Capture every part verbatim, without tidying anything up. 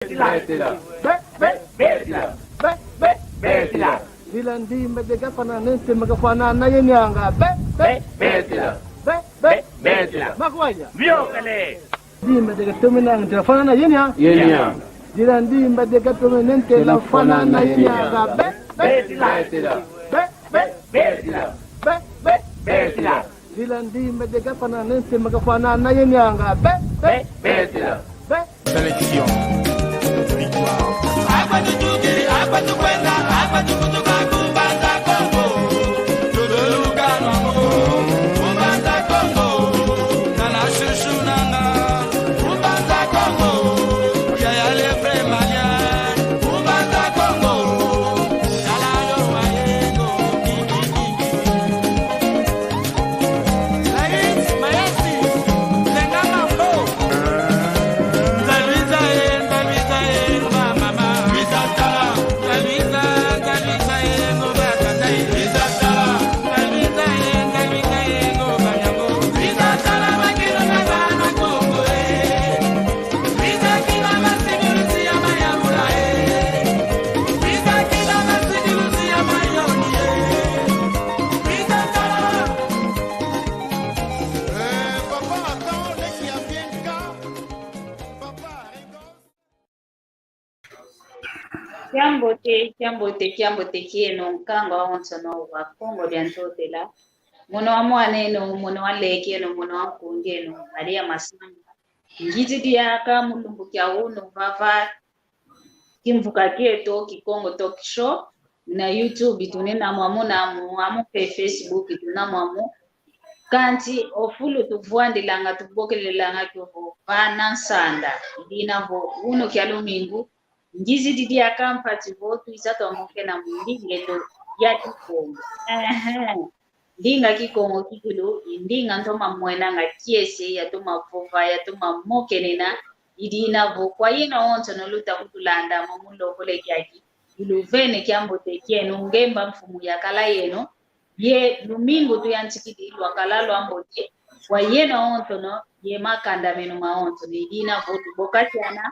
Betila. Be, be, betila. Be, be, betila. Dila ndimba de gafana nente magafana na yenianga. Be, be, betila. Be, be, betila. Makwanya. Biokele. Ndimba de gatome nente la fana na yenianga. Yenianga. Dila ndimba de gatome nente la fana na yenianga. Be, be, betila. Be, be, betila. Be, be, betila. Dila ndimba de gafana nente magafana na yenianga. Be, be, betila. Be. Sélection. Victoire. Akwa tutukidi, akwa tukwenda, akwa tukutuka ku Mbanza Kongo. Tutuluka nwango ku Mbanza Kongo. Tala shushu nanga ku Mbanza Kongo. Yaya le vrai malien ku Mbanza Kongo. Tala yo wayengo. Kiambote, kiambote, kiambote kieno, nkangu awonsono wa Kongo dia Ntotela. Mono wa mwan'eno, mono wa nlek'eno, mono wa nkund'eno, Maria Masamba. Ngizidi diaka mu lumbu kia unu vava, Kimvuka Kieto Kikongo Talk Show, na YouTube tuna mwamu, na mwamu mpe Facebook tuna mwamu. Kansi o fulu tuvwandilanga, tubokelelanga kio vo vana nsanda. Dina vo unu kia lumingu, ngizidi diaka mpasi vo twiza twamokena mu ndinga eto ya Kikongo. Ehe. Ndinga Kikongo kikilu i ndinga ntoma mwenanga kiese, yatoma vova, yatoma mokenena. I dina vo kwa yeno awonsono luta kutulanda mo mu lokole kiaki, iluvene kiambote kieno, ngemba mfumu yakala yeno, ye lumingu tuyantikidi lwakala lwambote kwa yeno awonsono ye makanda meno mawonsono. I dina vo tubokasiana,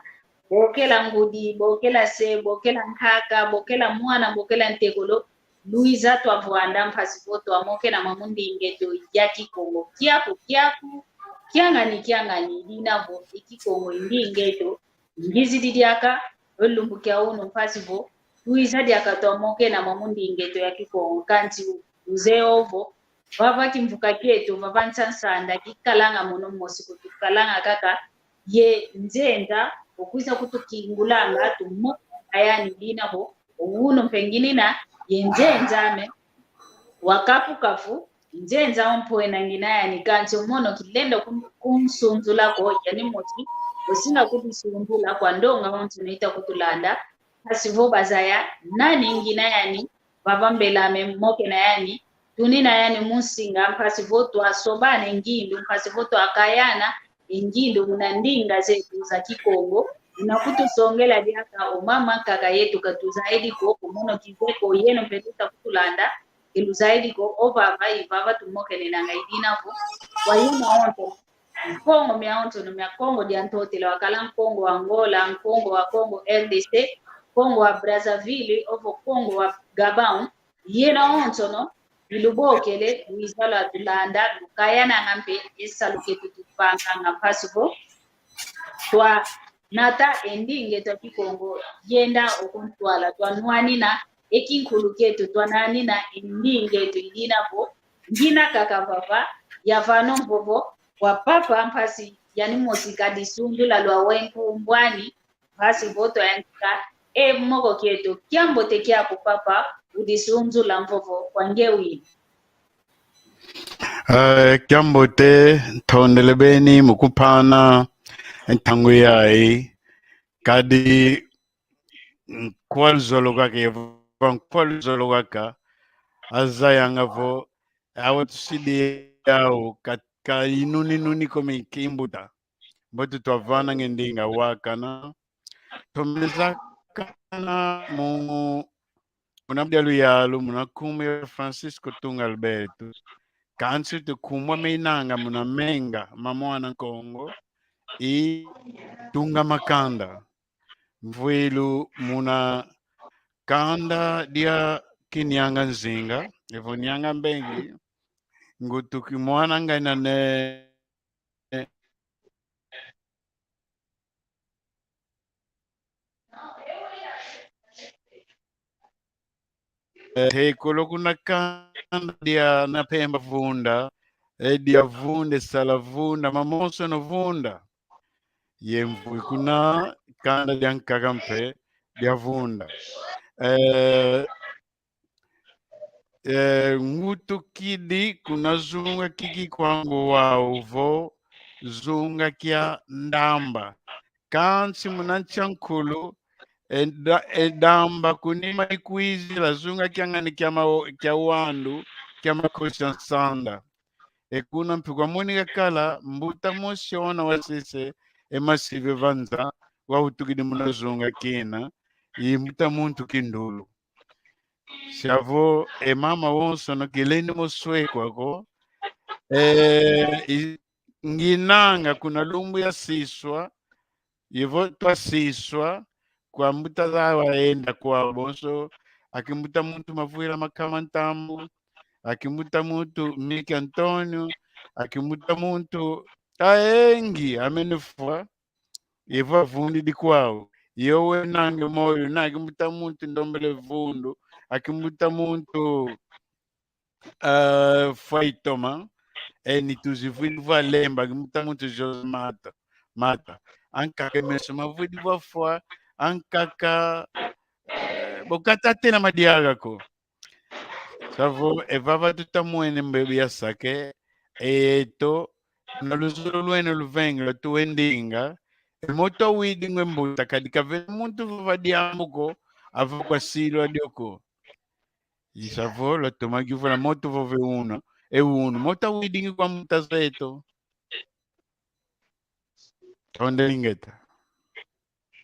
bokela ngudi, bokela se, bokela nkaka, bokela mwana, bokela ntekolo, lwiza twavwanda mpasi vo twamokena mwamu ndinga eto ya Kikongo. Kiaku, kiaku, kiangani, kiangani, i dina vo i Kikongo i ndinga eto. Ngizidi diaka o lumbu kia unu mpasi vo twiza diaka twamokena mwamu ndinga eto ya Kikongo. Kansi uzeye ovo, vava Kimvuka Kieto, vava nsa nsanda, kikalanga mono mosi ko, tukalanga kaka ye nzenza, okwiza kutukingulanga, tumokena yani. Dina vo unu mpe nginina ye nzenza ame wa kafu kafu, nzenza ompwena ngina yani, kansi omono kilenda kun-, kunsunzula ko, yani mosi osinga kudisunzula kwa ndonga onso nita kutulanda, mpasi vo bazaya nani ngina yani, vava mbel'ame mokena yani, tunina yani mu nsinga, mpasi vo twasobana e ngindu, mpasi vo twakayana e ngindu muna ndinga zeto za Kikongo, muna kutusongela diaka o mama nkaka yeto. Ka tuzaidi ko, ko mono kize ko, yeno mpe luta kutulanda, ke luzaidi ko. Ovava, ivava tumokenenanga. I dina vo kwa yeno awonso, Nkongo miawonsono mia Kongo dia Ntotela, wakala Nkongo wa Angola, Nkongo wa Congo R D C, Congo wa Brazzaville, ovo Congo wa Gabão, yeno awonsono ilubokele, lwiza lwatulanda, lukayananga mpe e salu keto tuvanganga, mpasi vo twanata e ndinga eto a Kikongo yenda o kuntwala, twanwanina e kinkulu kieto, twananina e ndinga eto. I dina vo ngina kaka vava, yavana o mvovo kwa papa, mpasi yani mosi kadisunzula lwa wenku mbwani, mpasi vo twayantika e moko kieto. Kiambote kiaku papa, udisunzula mvovo kwa nge wina. Eh, kiambote, ntondele beni mu kumpana ntangu yayi, kadi nkwa luzolo kaka, ye vo nkwa luzolo kaka, azayanga vo awa tusidi yau ka, ka inuni nuni ko, mi kimbuta. Mbote twavananga e ndinga wakana. Tomeza kana mu, muna budia luyalu, muna nkumbu ya Francisco Tunga Alberto. Kansi tukumbu amenanga muna menga ma mwana Nkongo i tunga makanda. Mvwilu muna kanda dia Kinianga Nzinga, evo Nianga Mbengi, ngutuki mwana ngana ne Eh, hekolo kuna kanda dia Napemba Vunda, eh, dia Vunda, Sala Vunda, mamonso no Vunda. Ye mvwi kuna kanda dia nkaka mpe dia Vunda. Eh, Eh, ngutukidi kuna zunga kia Kikongo wau vo zunga kia Ndamba. Kansi muna nsi a nkulu, e Nda-, e Ndamba kunima ikwizila zunga kia ngani kia ma-, kia wandu, kia makosi a nsanda. E kuna mpe kwamoneka kala mbuta mosi ona wasese, e masivi va nza, wautukidi muna zunga kina, i mbuta muntu Kindulu. Siavo e mama wonsono kilendi mo swekwa ko. Eh, i-, nginanga kuna lumbu ya siswa, ivo twasiswa, kwa mbuta zawa enda kwa bonso, aki mbuta muntu Mavwila Makama Ntambu, aki mbuta muntu Mike Antonio, aki mbuta muntu aengi amenefwa, ivo avundidi kwau. Yowe nange moyo, na aki mbuta muntu Ndombele Vundu, aki mbuta muntu, eh, Faitoma, eni tuzivwidi vwa Lemba, aki mbuta muntu Jose Mata, Mata. Ankaka meso mavwidi vwa fwa, ankaka, eh, bokata tena madiaga ko. Savo, e vava tutamwene mbebi ya sake, eto, na luzolo lwene luvenge lwatuwendinga, e moto awidi ngwe mbuta, kadi kavena muntu vova diambu ko, avo kwa silwa dio ko. I savo, lwatoma kivula moto vova e unu, e unu, moto awidingi kwa mbuta zeto. Tondele ingeta.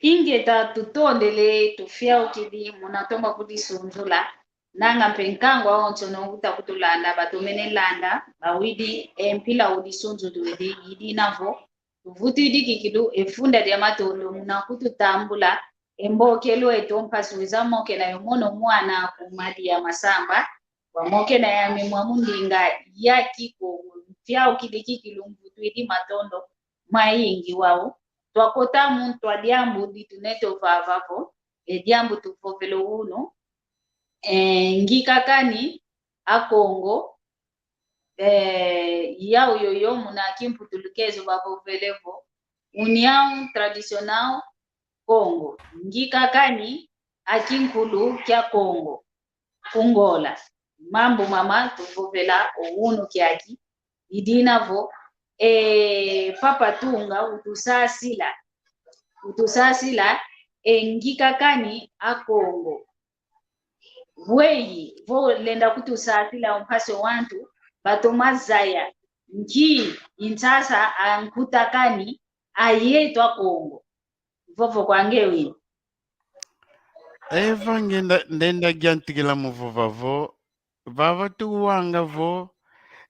Ingeta, tutondele, tufiaukidi muna toma kudisunzula. Nanga mpe nkangu awonsono uta kutulanda, batomene landa, bawidi e mpila udisunzulwidi, i dina vo tuvutwidi kikilu e funda dia matondo muna kututambula e mbokelo eto mpasi wiza mokena yo mono mwana ku Madia Masamba, wamokena yami mwa mundinga ya Kikongo, mfiaukidi kikilu, mvutwidi matondo mayingi wau. Twakota mu ntwa diambu ditunete vava vo, e diambu tuvovele unu, e, ngikakani a Kongo, e, yau yoyo muna kimputulukezo bavovele vo União Tradicional Kongo, ngikakani a kinkulu kia Kongo, ku Ngola. Mambu mama tuvovela o unu kiaki, i dina vo, e, Papa Tunga utusasila, utusasila, e, ngikakani a Kongo. Weyi, vo lenda kutusasila o mpasi o wantu batoma zaya nki i nsasa a nkutakani a yeto a Kongo. Vovo kwa nge wina. Eva nge nda-, ndenda yantikila mu vova vo, vava tuwanga vo,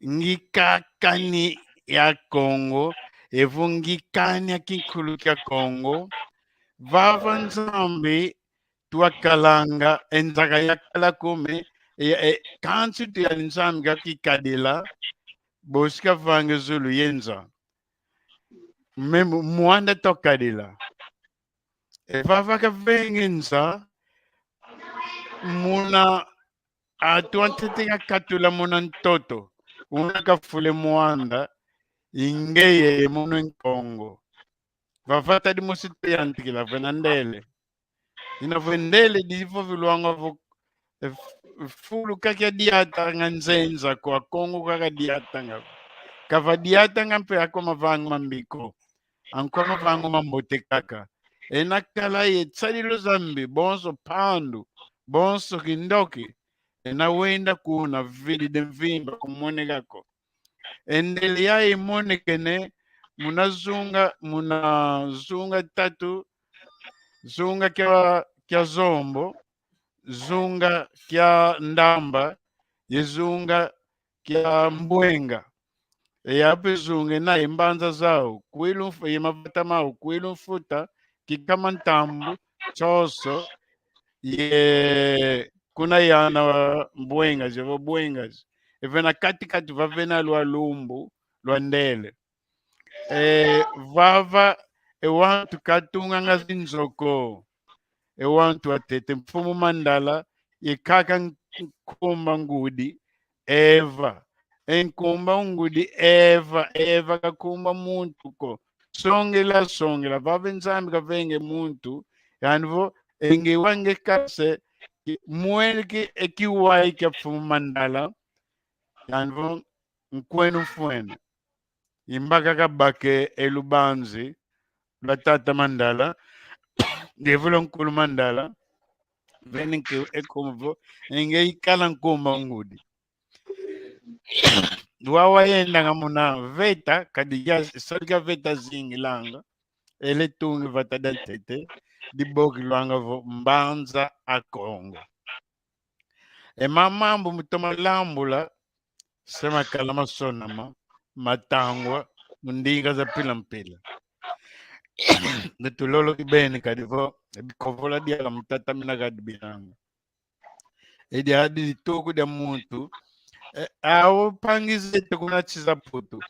ngikakani ya Kongo, evo ngikani a kinkulu kia Kongo, vava Nzambi twakalanga, e nzaka yakala kume, e, e, kansi tuyali Nzambi kakikadila, bosi kavanga zulu ye nza. Meme mwanda twakadila. E vava kavenge nza, muna atu antete kakatula muna ntoto, una kafule mwanda, i ngeye ye mono Nkongo. Vava tadi mosi tuyantikila vena ndele. Ina vo ndele divovilwanga vo, e, f-, fulu kaka diatanga nzenza ko, a Kongo kaka diatanga. Kava diatanga mpe ako mavangu mambi ko. Anko mavangu mambote kaka. Ena kala ye tsadilu zambi, bonso pandu, bonso kindoki. Ena wenda kuna vididi mvimba kumoneka ko. E ndele yayi imonekene muna zunga, muna zunga tatu, zunga kia, kia Zombo, zunga kia Ndamba, ye zunga kia Mbwenga. E yape zunga ena ye mbanza zau, Kwilu Mf-, ye mavata mau, Kwilu Mfuta, Kikama Ntambu, Tsoso, ye kuna yana wa Bwengazi, vo Bwengazi. Evena kati-kati vavena lwa lumbu lwa ndele. E, vava, e wantu katunganga zinzo ko. E wantu atete, Mfumu Mandala, ye kaka nkumba ngudi, Eva. E nkumba ngudi, Eva, Eva kakumba muntu ko. Songela, songela, vava Nzambi kavenge muntu, yani vo, e nge wange kase, ki-, mwene ki-, e kiwai kia Mfumu Mandala, yani vo, nkwenu mfwene. Imbaka kabake e lubanzi lwa tata Mandala, ndevula nkulu Mandala, veni nki e nkumbu vo, e nge ikala nkumba ngudi. Wawa yendanga muna veta, kadi ya, salu kia veta zingilanga, ele tungi vata dia ntete, dibokilwanga vo Mbanza a Kongo. E ma mambu mutoma lambula, se makala masonama, matangwa, mu ndinga za mpila mpila. Ni tulolo kibeni kadi vo, e bikovola diaka mutatamina kadi binanga. Edi adi dituku dia muntu, e, awo mpangi zeto kuna nsi za Mputu.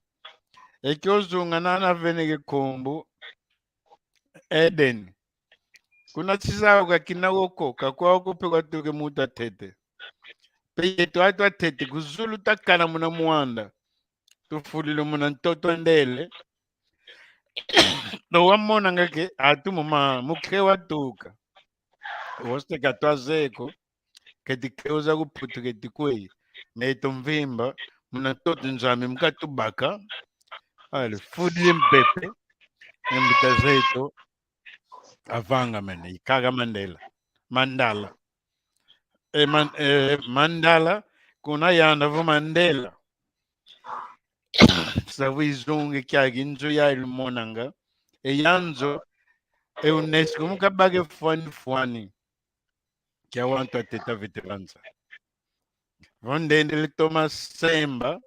E kio zunga nana veneke nkumbu, Eden. Kuna nsi zau kakina ko ko, kakwau ko mpe kwatuke muntu atete. Mpe yeto atu atete, ku zulu takana muna mwanda. Tufulile muna ntoto a ndele. No wamonanga ke, atu muma, mu ke watuka. Wose katwazeye ko, keti keuza ku Mputu keti kweyi. Neto mvimba, muna ntoto Nzambi mu katubaka. Ale, fudile mpepe, e mbuta zeto, avangamene, ikaka Mandela. Mandala. E man-, e, Mandala, kuna yanda vo Mandela. Sa vo izungi kiaki nzo ya ilumonanga. E ya nzo, e UNESCO mu kabake fwani fwani. Kia wantu ateta vete banza. Vo ndendele toma semba,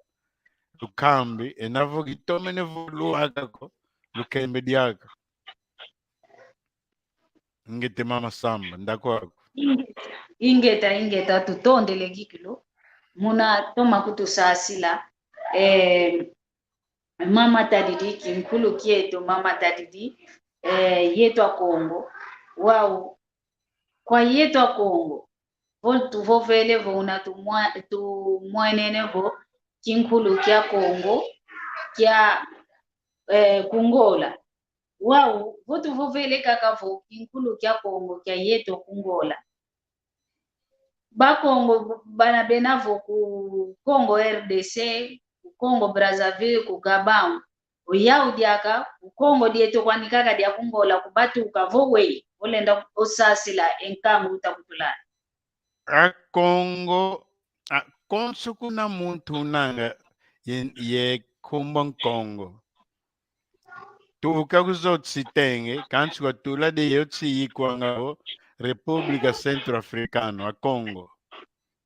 lukambi, ena vo kitomene vo lwaka ko, lukembe diaka. Ingeta mama Samba, ndakwaku. Inge-, ingeta, ingeta, tutondele kikilu. Muna toma kutusasila, eh, mama Tadidi, kinkulu kieto, mama Tadidi, eh, yeto a Kongo. Wau, kwa yeto a Kongo. Vo tuvovele vo una tumwa-, tumwenene vo kinkulu kia Kongo, kia, eh, ku Ngola. Wau, vo tuvovele kaka vo kinkulu kia Kongo, kia yeto ku Ngola. Bakongo bana bena vo ku Congo R D C, ku Congo Brazzaville, ku Gabão. Oyau diaka, ku Kongo dieto kwani kaka dia ku Ngola kubatuka vo weyi, olenda osasila e nkangu utakutulanda. Akongo, a, konso kuna muntu unanga ye, ye nkumbu Nkongo. Tuka ku zo tsitenge, kansi kwa tula de yo tsi yikwanga vo República Centroafricana, Akongo.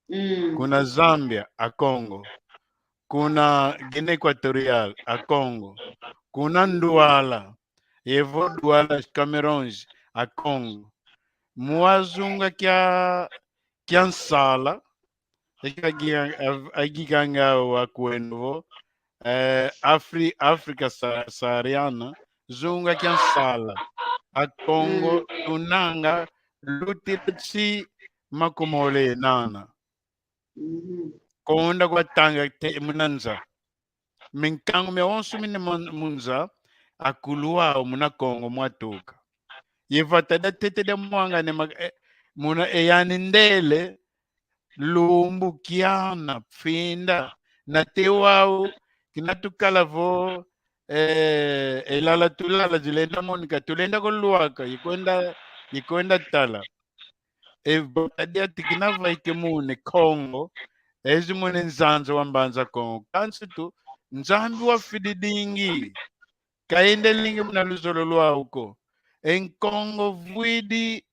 Mm. Kuna Zambia, Akongo. Kuna Guiné Equatorial, Akongo. Kuna Nduala, evo Duala, Cameroons, Akongo. Mu wazunga kia, kia nsala, eka gia-, av-, agiganga wa kwenu vo, eh, Afri-, Afrika sa-, Sahariana, zunga kia nsala. Akongo, mm, tunanga lutila tsi makumole nana. Mhm. Konda kwatanga te muna nza. Minkangu miawonso mine mon-, mu nza, akulu wau muna Kongo mwatuka. Ye vata dia tete dia mwangane ma-, eh, muna eyani ndele, lumbu, kiana, finda, nate wau, kina tukala vo, eh, elala tulala zilenda monika, tulenda ko lwaka, ikwenda, ikwenda tala. E vata dia tikina vaike mune Kongo, ezi mune nzanza wa Mbanza Kongo. Kansi tu, Nzambi wafididingi, kayendelingi muna luzolo lwau ko. E Nkongo vwidi,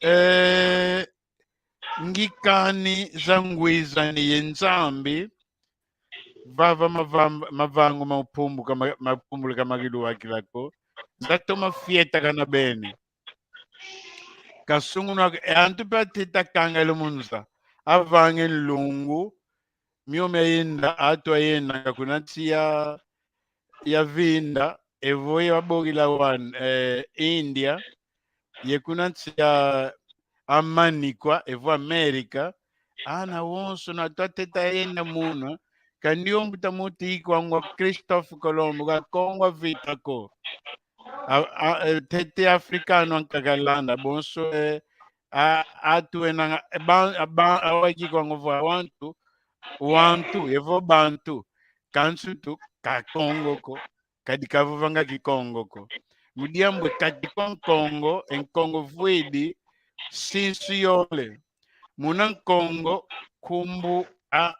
eh, ngikani za ngwizani ye Nzambi, vava mavamba-, mavangu maupumbuka ma-, mapumbuluka magilu wakila ko, zatoma fieta kana beni. Kasungunu, e antu pe ateta kangala mu nza. Avange nlungu, mio miayenda, atu ayendanga kuna nsi ya, ya vinda, evo yabokila wan, eh, India, ye kuna nsi ya Amanikwa, evo Amerika, ana wonso na twateta yenda muna, kandi o mbuta muntu ikwangwa Christophe Colombo, ka Kongo avita ko. A, a, e, tete africano ankaka landa, bonso, e, a, atu enanga, e, ba, a, ba, awaki kwango vo wantu, wantu, evo bantu, kansi tu, ka Kongo ko, kadi kavovanga Kikongo ko. Mu diambu e kati kwa Nkongo, e Nkongo vwidi, sinsu yole. Muna Nkongo, nkumbu a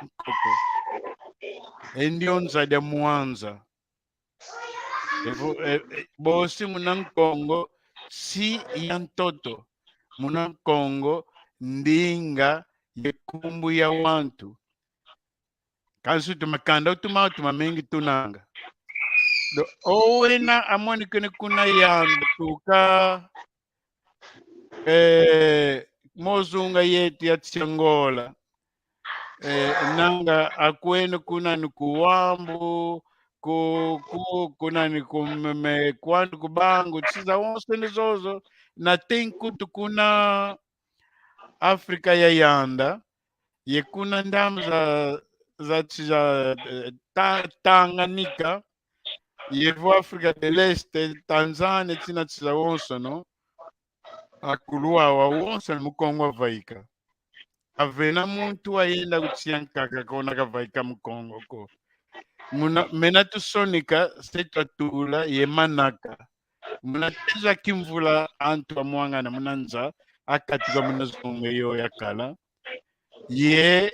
nkoko. E ndio nza dia mwanza. Evo, e, e, bosi muna Nkongo, si ya ntoto. Muna Nkongo, ndinga ye nkumbu ya wantu. Kansi tu makanda utuma, utuma mengi tunanga. Do, owena amonikene kuna yandi tuka, eh, mozunga yetu ya Angola. Eh, nanga akwene kuna ni ku Wambu, ku, ku, kuna ni ku meme, kwandu ku Bangu, nsi zawonso ni zozo, na tenkutu kuna Afrika ya Yanda, ye kuna ndambu za, za, za, eh, Ta-, Tanganyika, yevo Afrika de l'Est, Tanzania, tsina nsi zawonso, no? Akulu awa wonso ni mu Kongo avaika. Avena muntu wayenda ku nsi ya nkaka kona kavaika mu Kongo ko. Muna, mena tusonika, se twatula, ye manaka. Muna teza kimvula antu amwangana muna nza, akatuka muna zunga yo yakala. Ye,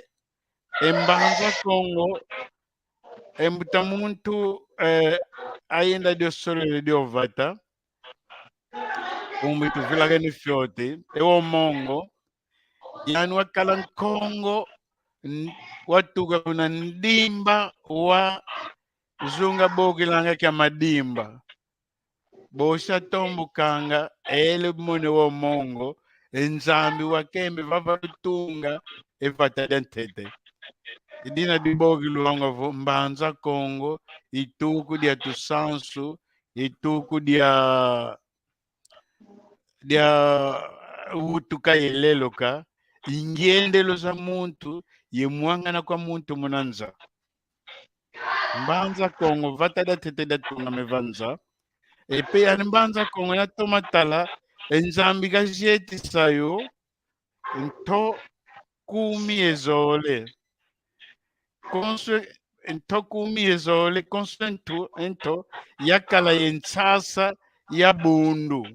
e Mbanza Kongo, e mbuta muntu, eh, ayenda dio solele dio vata, umbi tuvilakene fioti, e wo Mongo, yani wakala Nkongo, n-, watuka kuna Ndimba wa zunga bokilanga kia Madimba. Bosi atombukanga, ele mone wo Mongo, e Nzambi wakembe vava lutunga, e vata dia ntete. I dina dibokilwanga vo Mbanza Kongo, i tuku dia tusansu, i tuku dia, dia utuka ye leloka, i ngiendelo za muntu, ye mwangana kwa muntu muna nza. Mbanza Kongo, vata dia ntete dia tungame va nza. E pe yani Mbanza Kongo, na toma tala, e Nzambi kazietisa yo, nto kumi ye zole. Konso nto kumi ye zole, konso nto, nto, yakala ye nsasa ya bundu.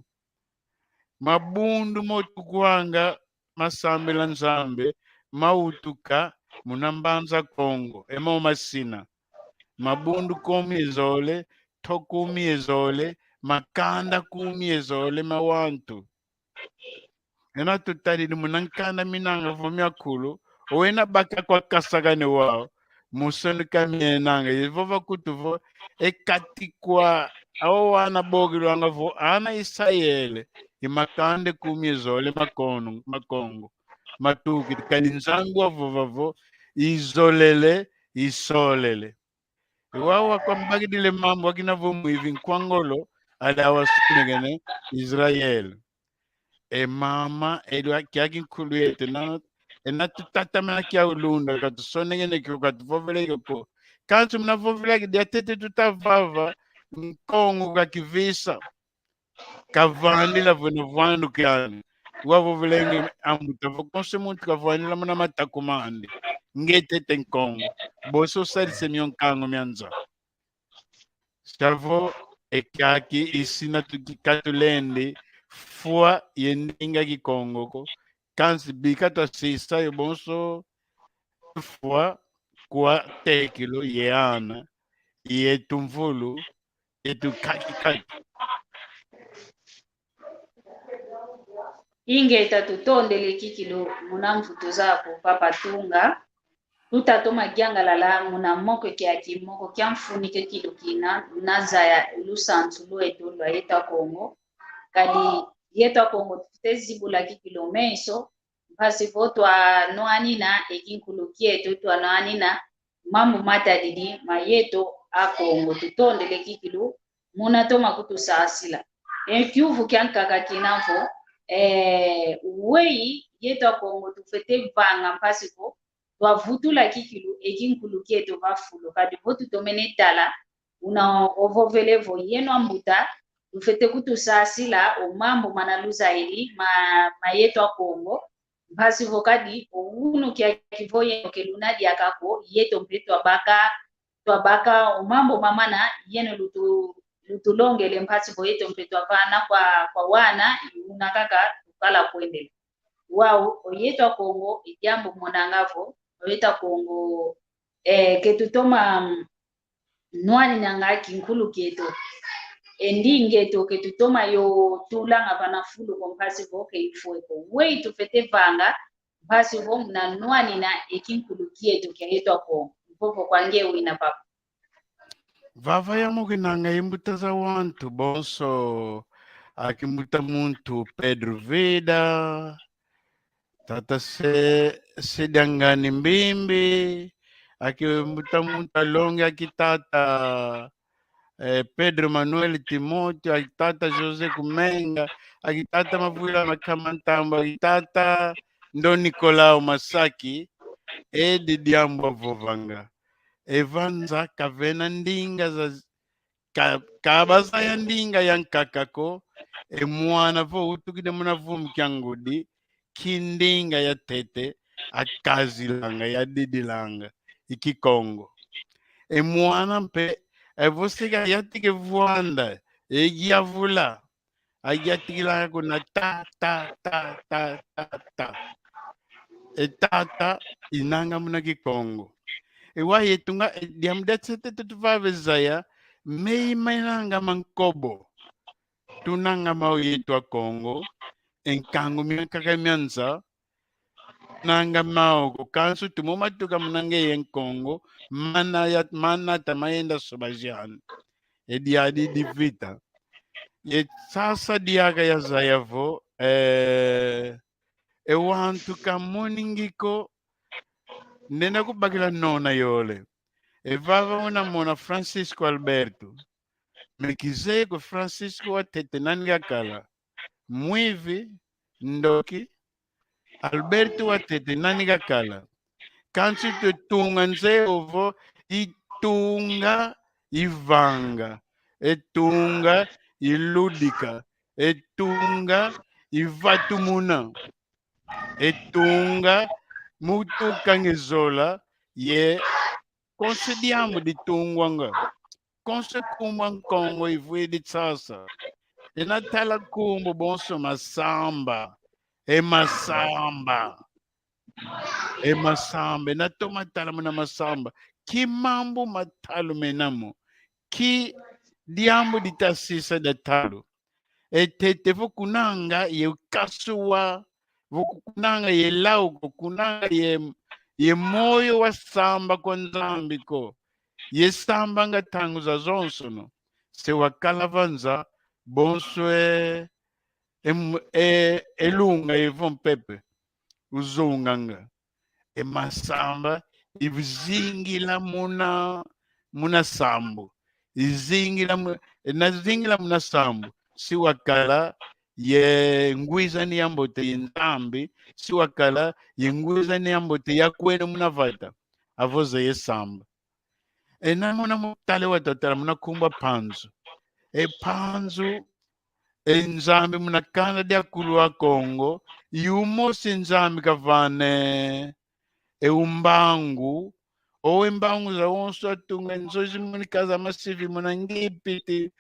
Mabundu mo tukwanga masambila Nzambi, mawutuka muna Mbanza Kongo, e mo masina. Mabundu kumi ye zole, nto kumi ye zole, makanda kumi ye zole ma wantu. Ena tutadidi muna nkanda minanga vo miakulu, owena baka kwa Kasakane wau, mu sonika mienanga, ye vova kutu vo, e kati kwa, awo wana bokilwanga vo, ana Isayele, i makanda kumi ye zole ma Kono-, ma Kongo, matukidi, kadi Nzambi wavova vo, izolele, isolele. Wau wakwambakidile mambu akina vo mwivi nkwa ngolo, ada wasonekene Israel. E mama, edo kiaki nkulu yetu, nano, ena tutatamana kia ulunda, katusonekene kio, katuvovele kio ko. Kansi muna vovela ki diatete tutavava, Nkongo kakivisa. Kavandila vwena vwandu kiani. Wavovelenge ambuta vo konso muntu kavandila muna mataku mandi. Nge tete Nkongo. Boso sadise mio nkangu mia nza. Savo e kiaki isina tuki-, katulendi fwa ye ndinga Kikongo ko. Kansi bika twasisa yo bonso fwa kwa tekilo ye ana, ye tumvulu, ye tukaki-kaki. Ingeta, tutondele kikilu muna mvutu zaku, Papa Tunga. Tutatoma yangalala muna moko kiaki, moko kia mfunu kikilu kina, na zaya lusansu lweto lwa yeta Kongo. Kadi yeto Akongo tufwete zibula kikilu meso, mpasi vo twanwanina e kinkulu kieto, twanwanina mambu matadidi ma yeto Akongo. Tutondele kikilu muna toma kutusasila. E kiuvu kiankaka kina vo, eh, weyi yeto Akongo tufwete vanga mpasi vo twavutula kikilu e kinkulu kieto va fulu. Kadi vo tutomene tala, una ovovele vo yeno ambuta, tufwete kutusasila o mambu mana luzayidi ma, ma yeto Akongo, mpasi vo kadi o unu kiaki vo yeno ke luna diaka ko, yeto mpe twabaka, twabaka o mambu mamana yeno lutu, lutulongele, mpasi vo yeto mpe twavana kwa, kwa wana, i una kaka tukala kwendele. Wau, o yeto Akongo, i diambu monanga vo, o yeto Akongo, eh, ke tutoma, mm, nwaninanga kinkulu kieto. E ndinga eto ke tutoma yo tulanga vana fulu ko, mpasi vo ke ifwe ko. Weyi tufwete vanga mpasi vo muna nwanina e kinkulu kieto kia yeto Akongo. Mvovo kwa nge wina, papa. Vava yamukinanga i mbuta za wantu bonso, aki mbuta muntu Pedro Vida, tata Se-, Sediangani Mbimbi, aki mbuta muntu alongi, aki tata, eh, Pedro Manuel Timóteo, aki tata José Kumenga, aki tata Mavwila Makama Ntambo, aki tata Ndo Nicolau Masaki, edi diambu avovanga. E vanza kavena ndinga za, ka, ka bazaya ndinga yankaka ko, e mwana vo utukidi muna vumbi kia ngudi, ki ndinga yatete akazilanga, yadidilanga, i Kikongo. E mwana mpe, e vo sika yatike vwanda, e yavula, ayatikilanga kuna ta, ta, ta, ta, ta, ta. E tata inanga muna Kikongo. E wa yetunga, e diambu dia tsete tutu vava zaya, mei mainanga mankobo. Tunanga mau yetu Akongo, e nkangu miankaka mia nza, nanga mau ko, kansi tumo matuka muna ngeye Nkongo, mana ya, mana ta mayenda soba ziani. E diadi di vita. Ye sasa diaka yazaya vo, eh, e wantu kamoningi ko, nenda kubakila nona yole. E vava una mona Francisco Alberto. Me kizeye ko Francisco watete nani kakala. Mwivi, ndoki, Alberto watete nani kakala. Kansi tutunga nze ovo, itunga ivanga, etunga iludika, etunga ivatumuna, etunga mutuka nge zola, ye konso diambu ditungwanga. Konso nkumbu a Nkongo ivwidi sasa. Ina tala nkumbu bonso masamba. E masamba. E masamba. Ina toma tala muna masamba. Ki mambu matalu mena mo. Ki diambu ditasisa dia talu. E tete vo kunanga ye ukasuwa, vo kunanga ye lau ko, kunanga ye, ye moyo wa samba kwa Nzambi ko. Ye sambanga ntangu zazonsono. Se wakala va nza, bonso e, e, e, e lunga ye vo mpepe uzunganga. E masamba izingila muna, muna sambu. Izingila mu-, ina zingila muna sambu. Si wakala ye ngwizani ya mbote ye Nzambi. Si wakala ye ngwizani ya mbote ya kwenda muna vata. Avo zeye samba. Ena muna mutale wa tatala muna nkumbu a Mpanzu. E Mpanzu, e Nzambi muna kanda dia kulu a Kongo, i umosi Nzambi kavane e umbangu, o e mbangu zawonso atunga, nzo zi munika za masivi muna Ngipiti,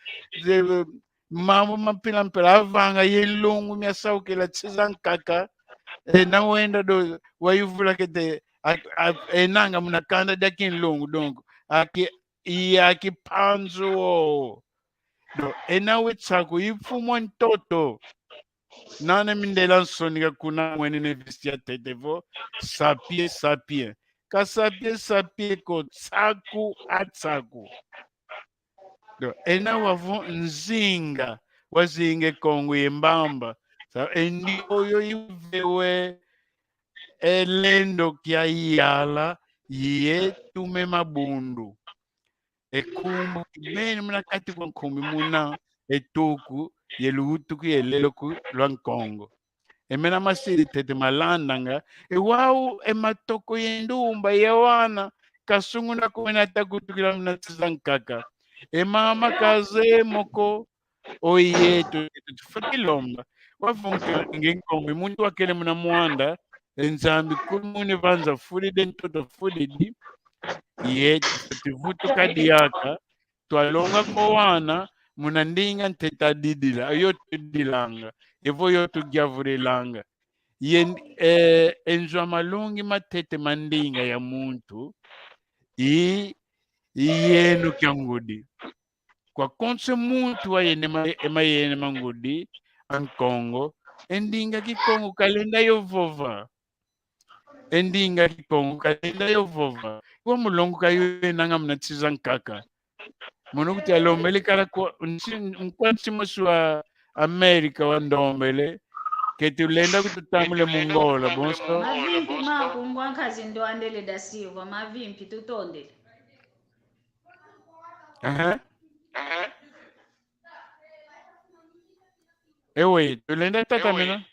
ze, mambu ma mpila mpila avanga ye nlungu miasaukila nsi zankaka, ena wenda do wayuvula kete, a, a, enanga muna kanda dia kinlungu, donc, aki, i aki Mpanzu o. Donc, ena we Nsaku, i mfumu a ntoto. Nana mindela nsoni ka kuna mwenene visi ya tete vo, sapie, sapie. Ka sapie, sapie ko, Nsaku a Nsaku. Donc, ena wavo Nzinga, wazinga e Kongo ye mbamba, Sa, e ndioyo ivewe e lendo kia yala, yetume mabundu. E nkumbu kibeni muna kati kwa nkumbu muna, e tuku, ye lutuku, ye lelo ku lwa Nkongo. E mena masidi tete malandanga, e wau, e matoko ye ndumba, ye wana, kasunguna kumena takutukila muna nsi za nkaka. E mama kazeye mo ko, oyeto, tufweti lomba. Wavonga nge Nkongo, muntu wakele muna mwanda, e Nzambi kulu mune vanza fudidi, ntoto fudidi, yeto, tufweti vutuka diaka, twalonga ko wana, muna ndinga ntete adidila, yo tudilanga, evo yo tugiavulilanga. Ye, eh, e nzo a malongi matete ma ndinga ya muntu, i, i yeno kia ngudi. Kwa konso muntu wayene ma, e mayene ma ngudi, a Nkongo, e ndinga Kikongo kalenda yo vova. E ndinga Kikongo kalenda yo vova. Kwa mulongo kayo yenanga muna nsi za nkaka. Mono kuti alombele kala kwa nsi, nkwa nsi mosi wa Amerika wandombele. Keti ulenda kututambule mu Ngola, bonso. Mavimpi maku ngwa nkazi Ndoandele da Silva, mavimpi tutondele. Aha. Ewe, tulenda tatamena.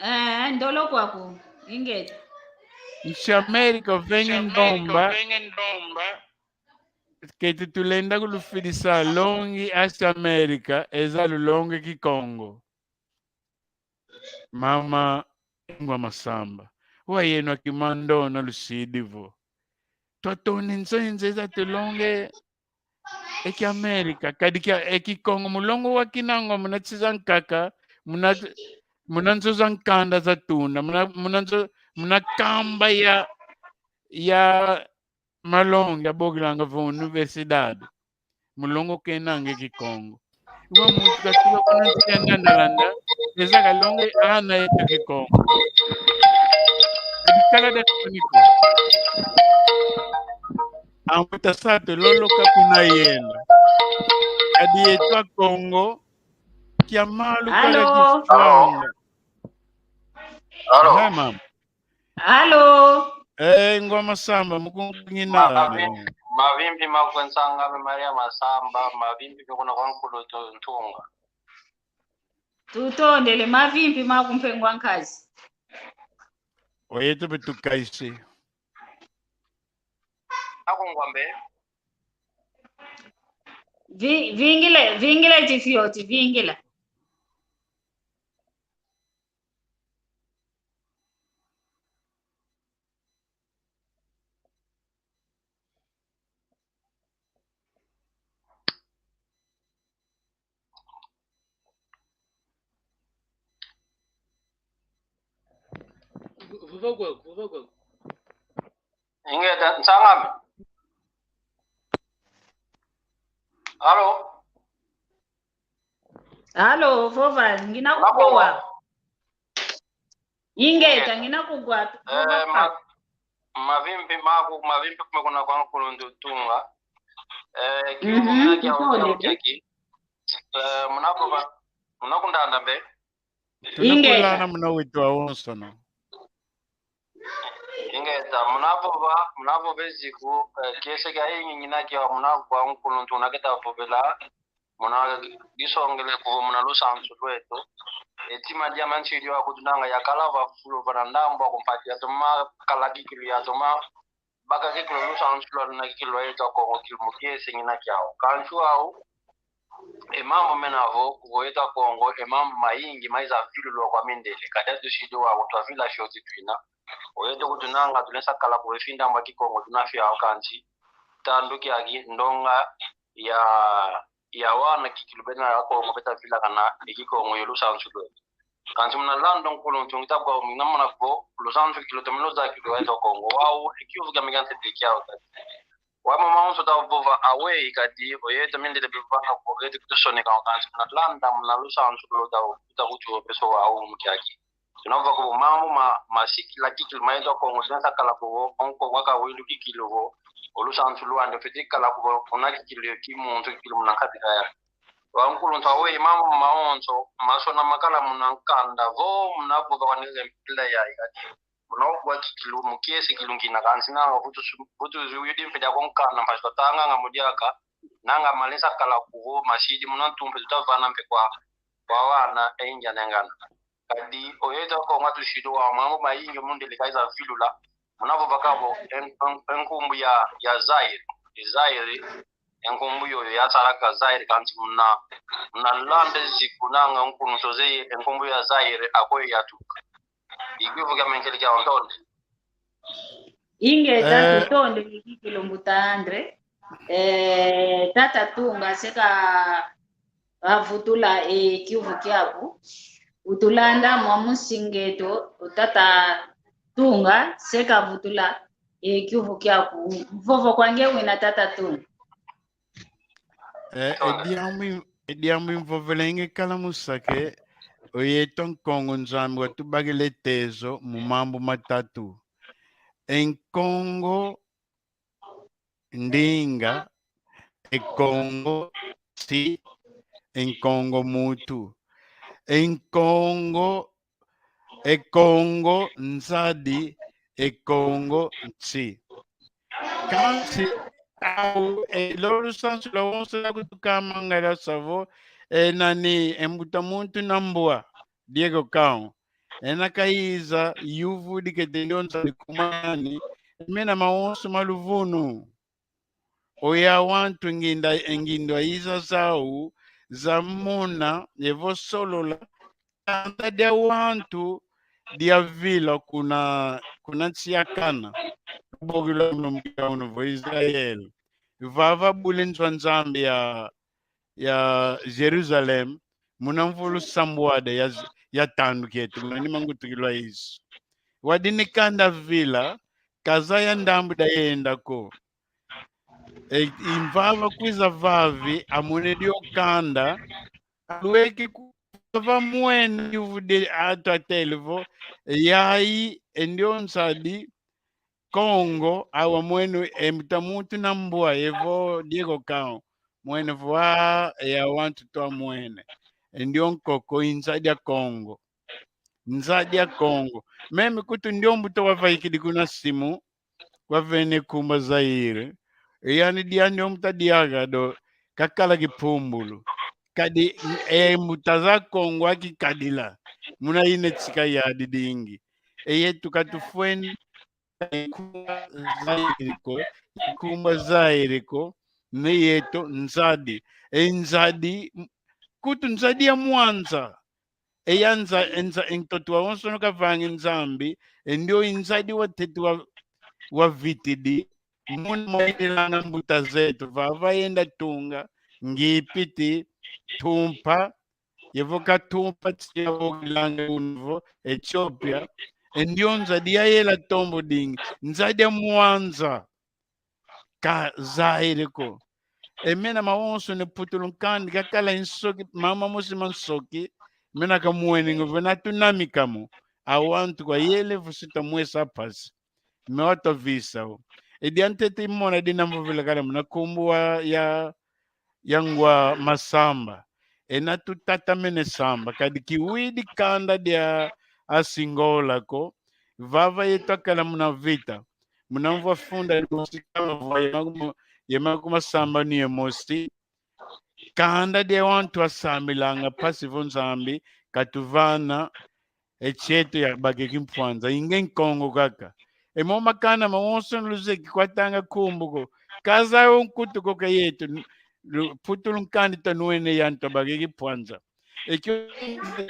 Eh, ndolo kwaku. Ingeta. Nsi Amerika venge ndomba. Keti tulenda kulufidisa longi asi Amerika, eza lulonge Kikongo. Mama Ngwa Masamba. Wayeno akimandona lusidi vo. Twatoni nzo nzeza tulonge e Kiamerika, kadi kia, e Kikongo, mulongo wa kinangwa muna nsi za nkaka, muna, muna nzo za nkanda za tuna, muna, muna nzo, muna kamba ya, ya malongi abokilanga vo universidade. Mulongo kenanga e Kikongo. Iwa muntu katuka kuna nsi ya ndandalanda, eza kalonge ana yeto Kikongo. Kadi kala da kuniko. Ambuta Sato loloka kuna yenda. Kadi yeto Akongo, kia malu kala kifwanga. Alo. Hai, mama. Alo. Eh, Ngwa Masamba, mukungu ngina. Mavi-, mavimpi maku nsang'ame Maria Masamba, mavimpi pe kuna kwa nkulu tu-, ntunga. Tutondele, mavimpi maku mpe ngwa nkazi. Oyeto pe tukaisi. Aku ngwa mbe? Vi-, vingila, vingila tifioti, vingila. Vova kwaku, vova kwaku. Ingeta, nsang'ame. Alo? Alo, vova, ngina kuwa. Ingeta, ngina kugwa, eh, vova ma-, mavimpi maku, mavimpi kume kuna kwa nkuluntu tunga. Eh, kiu, mhm, kia, kia, kia ki. Eh, muna vova, muna kundanda mbe. Ingeta. Tuna kulana muna wetu awonsono. Ingeta, muna vova, muna vova eziku, eh, kiese kia ingi ngina kia muna kwa nkuluntu una keta vovela, muna disongele kuvo muna lusansu lweto. E tima dia mansi dio akutunanga yakala va fulu vana ndambu aku mpati yatoma kala kikilu yatoma baka kikilu lusansu lwa luna kikilu lwa yeto Akongo kilu mu kiese ngina kiau. Kansi wau, e mambu mena vo, kuvo yeto Akongo, e mambu mayingi maiza vilulwa kwa mindele. Kadi tusidi wau, twavila fioti twina. Oyeto kutunanga, tulesa kala kuvo e findambu a Kikongo tuna fiau kansi. Tandu kiaki, ndonga ya ya wana kikilu bena Akongo beta vilakana e Kikongo yo lusansu lweto. Kansi muna landa nkuluntu ngita kwa mina muna vo lusansu kikilu tomino za kikilu yeto Akongo. Wau, e kiuvu kia mika ntete kiau kati. Wa mama onso ta vova aweyi kati, oyeto mindele bivanga kwa oyeto kutusoneka kansi muna landa muna lusansu lweto ta kutu opeso wau mukiaki. Tuna vova kuvo mambu ma, masikila kikilu ma yeto Akongo, tuna sakala kuvo, o Nkongo aka wilu kikilu vo, o lusansu lwandi, ofwete kala kuvo, una kikilu yo kimuntu, kikilu muna nkati kaya. Wa nkuluntu aweyi mambu mawonso masona makala muna nkanda vo muna vova kwani mpila yayi kadi. Muna vova kikilu mu kiese kilungina kansi nanga vutu su-, vutu zuyudi mpe diako nkanda mpasi twatanganga mu diaka, nanga malesa kala kuvo masidi muna ntumpe tutavana mpe kwa, kwa wana e inja nengana. Kadi oyeto Kongo tusidi wa mambu mayingi mundele kaiza vilula. Muna vova kavo en-, en-, enkumbu ya, ya Zaire. E Zaire, enkumbu yoyo yasalaka Zaire kansi muna, muna landa ziku nanga nkunu soze enkumbu ya Zaire akwe yatuka. Ikivu kia menkele kia ontonde. Ingeta, eh, tutonde ni kikilu mbuta Andre. Eh, tata Tunga seka vavutula e kiuvu kiaku. Utulanda mwa musinga eto, tata Tunga seka vutula e kiuvu kiaku. Mvovo kwange wina tata Tunga. Eh, e diambu, e diambu imvovelenge kala musake, oyeto Nkongo Nzambi watubakila e tezo mu mambu matatu. E Nkongo ndinga, e Kongo nsi, e Nkongo muntu. E Nkongo, e Kongo nzadi, e Kongo nsi. Kansi, au, e, lolo sansu lwawonso lwakutukamangala savo, e, nani, e mbuta muntu na mbwa, Diego Cao. Ena kayiza, yuvu dikete ndionza dikumani, mena mawonso ma luvunu. Oya wantu nginda, ngindu ayiza zau, zamona, evo solola, kanda dia wantu diavila kuna, kuna nsi ya Kana. Bogila uno mpila uno vo Israel. Vava bule nzo a Nzambi ya, ya Jerusalem, muna mvulu sambwada ya, ya tandu kieto, muna ni mangutukilwa Yesu. Wadi ni kanda vila, kazaya ndambu dayenda ko. E, imvava kwiza vavi, amwene dio kanda, alweki ku-, vava mwene yuvu de atu atele vo, yayi, e ndio nzadi, Kongo, awa mwene e mbuta muntu na mbwa, evo Diego Cao. Mwene vo, a, e awantu twa mwene. E ndio nkoko, i nzadi a Kongo. Nzadi a Kongo. Meme kutu ndio mbuta wavaikidi kuna simu, wavene kumba Zaire. E yani dia ndio mbuta diaga do, kakala kipumbulu. Kadi, e mbuta za Kongo akikadila. Muna ine tsika ya didingi. E yetu katufweni, Ikumba Zaire ko, ikumba Zaire ko, ne yeto nzadi. E nzadi, m-, kutu nzadi ya mwanza. E ya nza-, e nza-, e ntoto wawonsono kavangi Nzambi, e ndio i nzadi watete wa, wavitidi. Muna mwaililanga mbuta zeto, vava yenda tunga, Ngipiti, Tumpa, yevo ka Tumpa tia vokilanga uno vo Etiopia, e ndio nzadi yayela tombo dingi, nzadi ya mwanza, ka Zaire ko. E mena mawonso ne putulu nkandi kakala nsoki, mama mosi ma nsoki, mena kamwene nge vo na tunamika mo, awantu kwa yele vo si twamwesa mpasi. Me watwa visa o. E diantete mona dina mvovela kala muna nkumbu wa ya, ya ngwa masamba. Ena tutatamene samba. Kadi kiwidi kanda dia Asingola ko. Vava yetu akala muna vita. Muna mvwa funda mosi kama vwa ye makumo-, ye makumasambanu ye mosi. Kanda dia wantu asambilanga mpasi vo Nzambi katuvana e tieto ya bake kimpwanza, inge Nkongo kaka. E mo makanda mawonso luzeye kikwatanga nkumbu ko. Kazaya o nkutu ko ka yeto, n-, lu-, putulu nkandi tanwene yantu bake kimpwanza. E kio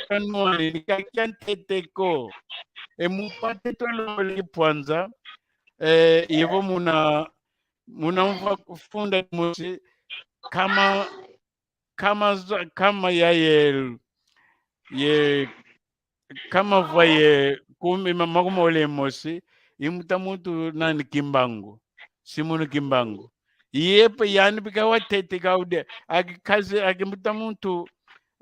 tanwene ni ka kiantete ko. E mu mpate twalombele kimpwanza, e, yevo muna, muna mvwa funda mosi, kama kama za-, kama ya ye, ye, kama vwa ye kumi ma-, makumole mosi, i mbuta muntu nani Kimbangu, Simoni Kimbangu. Yepe yani bika watete kaude, aki kazi, aki mbuta muntu,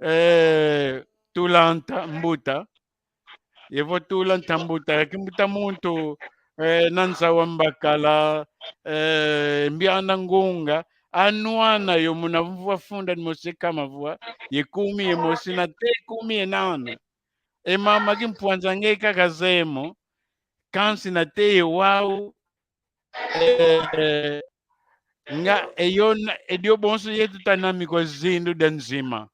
eh, Tulanta Mbuta, yevo Tulanta Mbuta, aki mbuta muntu, eh, Nanza wa Mbakala, eh, Mbiana Ngunga, anwana yo muna mvua funda dimosi ye kama vua ye kumi ye mosi na te kumi ye nana. E mama kimpwanza nge kaka zeye mo, kansi na te ye wau, eh, nga e yo na, e dio bonso yetu tanami kwa zindu dia nzima.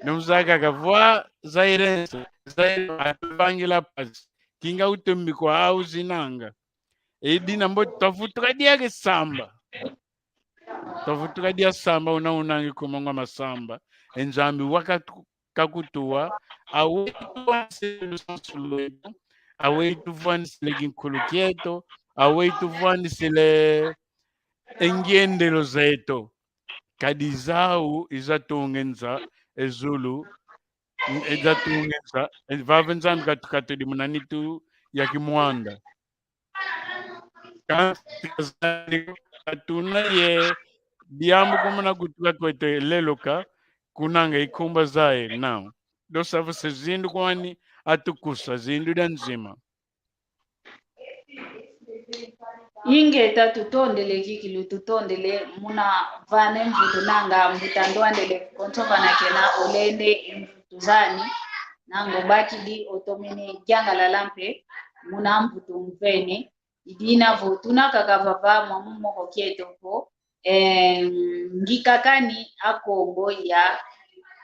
Nunzaka kavua Zairense, Zaire atuvangila pasi. Kinga utumbi kwa au zinanga. E dina mbo twavutuka diaka samba. Twavutuka dia samba una unangi kuma ngwa masamba. E Nzambi waka tu-, kakutuwa. Awe tuvwanisile lusansu lweto. Awe tuvwanisile kinkulu kieto. Awe tuvwanisile e ngiendelo zeto. Kadi zau izatunga e nza-, e zulu, izatunga e nza-, e vava Nzambi katukatudi muna nitu ya kimwanda. Kansi kazani katuna ye diambu kumuna kutuka kweto lelo ka kunanga ikumba zaye nau. Dosa vuse zindu kwani atukusa zindu dia nzima. Ingeta, tutondele kikilu, tutondele muna vana e mvutu nanga mbuta ndwandele konso vana kena olende e mvutu zani, nanga obakidi otomene diangalala mpe muna mvutu mvene. I dina vo tuna kaka vava mwa mu moko kieto ko, eh, ngikakani a Kongo ya,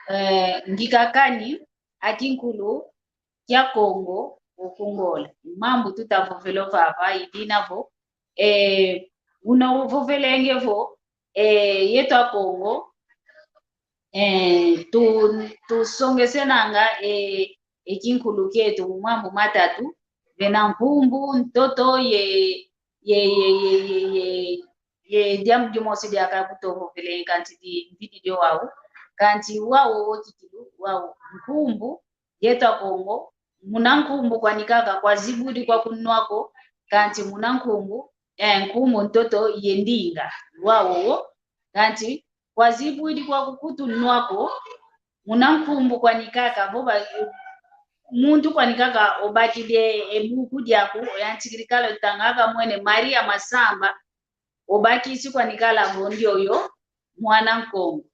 eh, ngikakani a kinkulu kia Kongo oku Ngola. Mambu tutavovela vava, i dina vo, eh, una uvovelenge vo, eh, yeto a Kongo, eh, tu, tusongesenanga, eh, e kinkulu kieto mu mambu matatu, vena nkumbu, ntoto, ye, ye, ye diambu dimosi diaka kutovovele, kansi di, mvidi dio wau, kansi wau wo kikilu, wau nkumbu, yeto a Kongo, muna nkumbu kwani kaka kwa zibudi kwa kunwa ko, kansi muna nkumbu, eh, nkumbu, ntoto ye ndinga, wau wo, kansi kwa zibudi kwa kukutunwa ko, muna nkumbu kwani kaka, vo ba, muntu kwani kaka obakidi e buku diaku, oyantikidi kala otanga kamwene Maria Masamba, obakisi kwani kala vo ndioyo mwana Nkongo.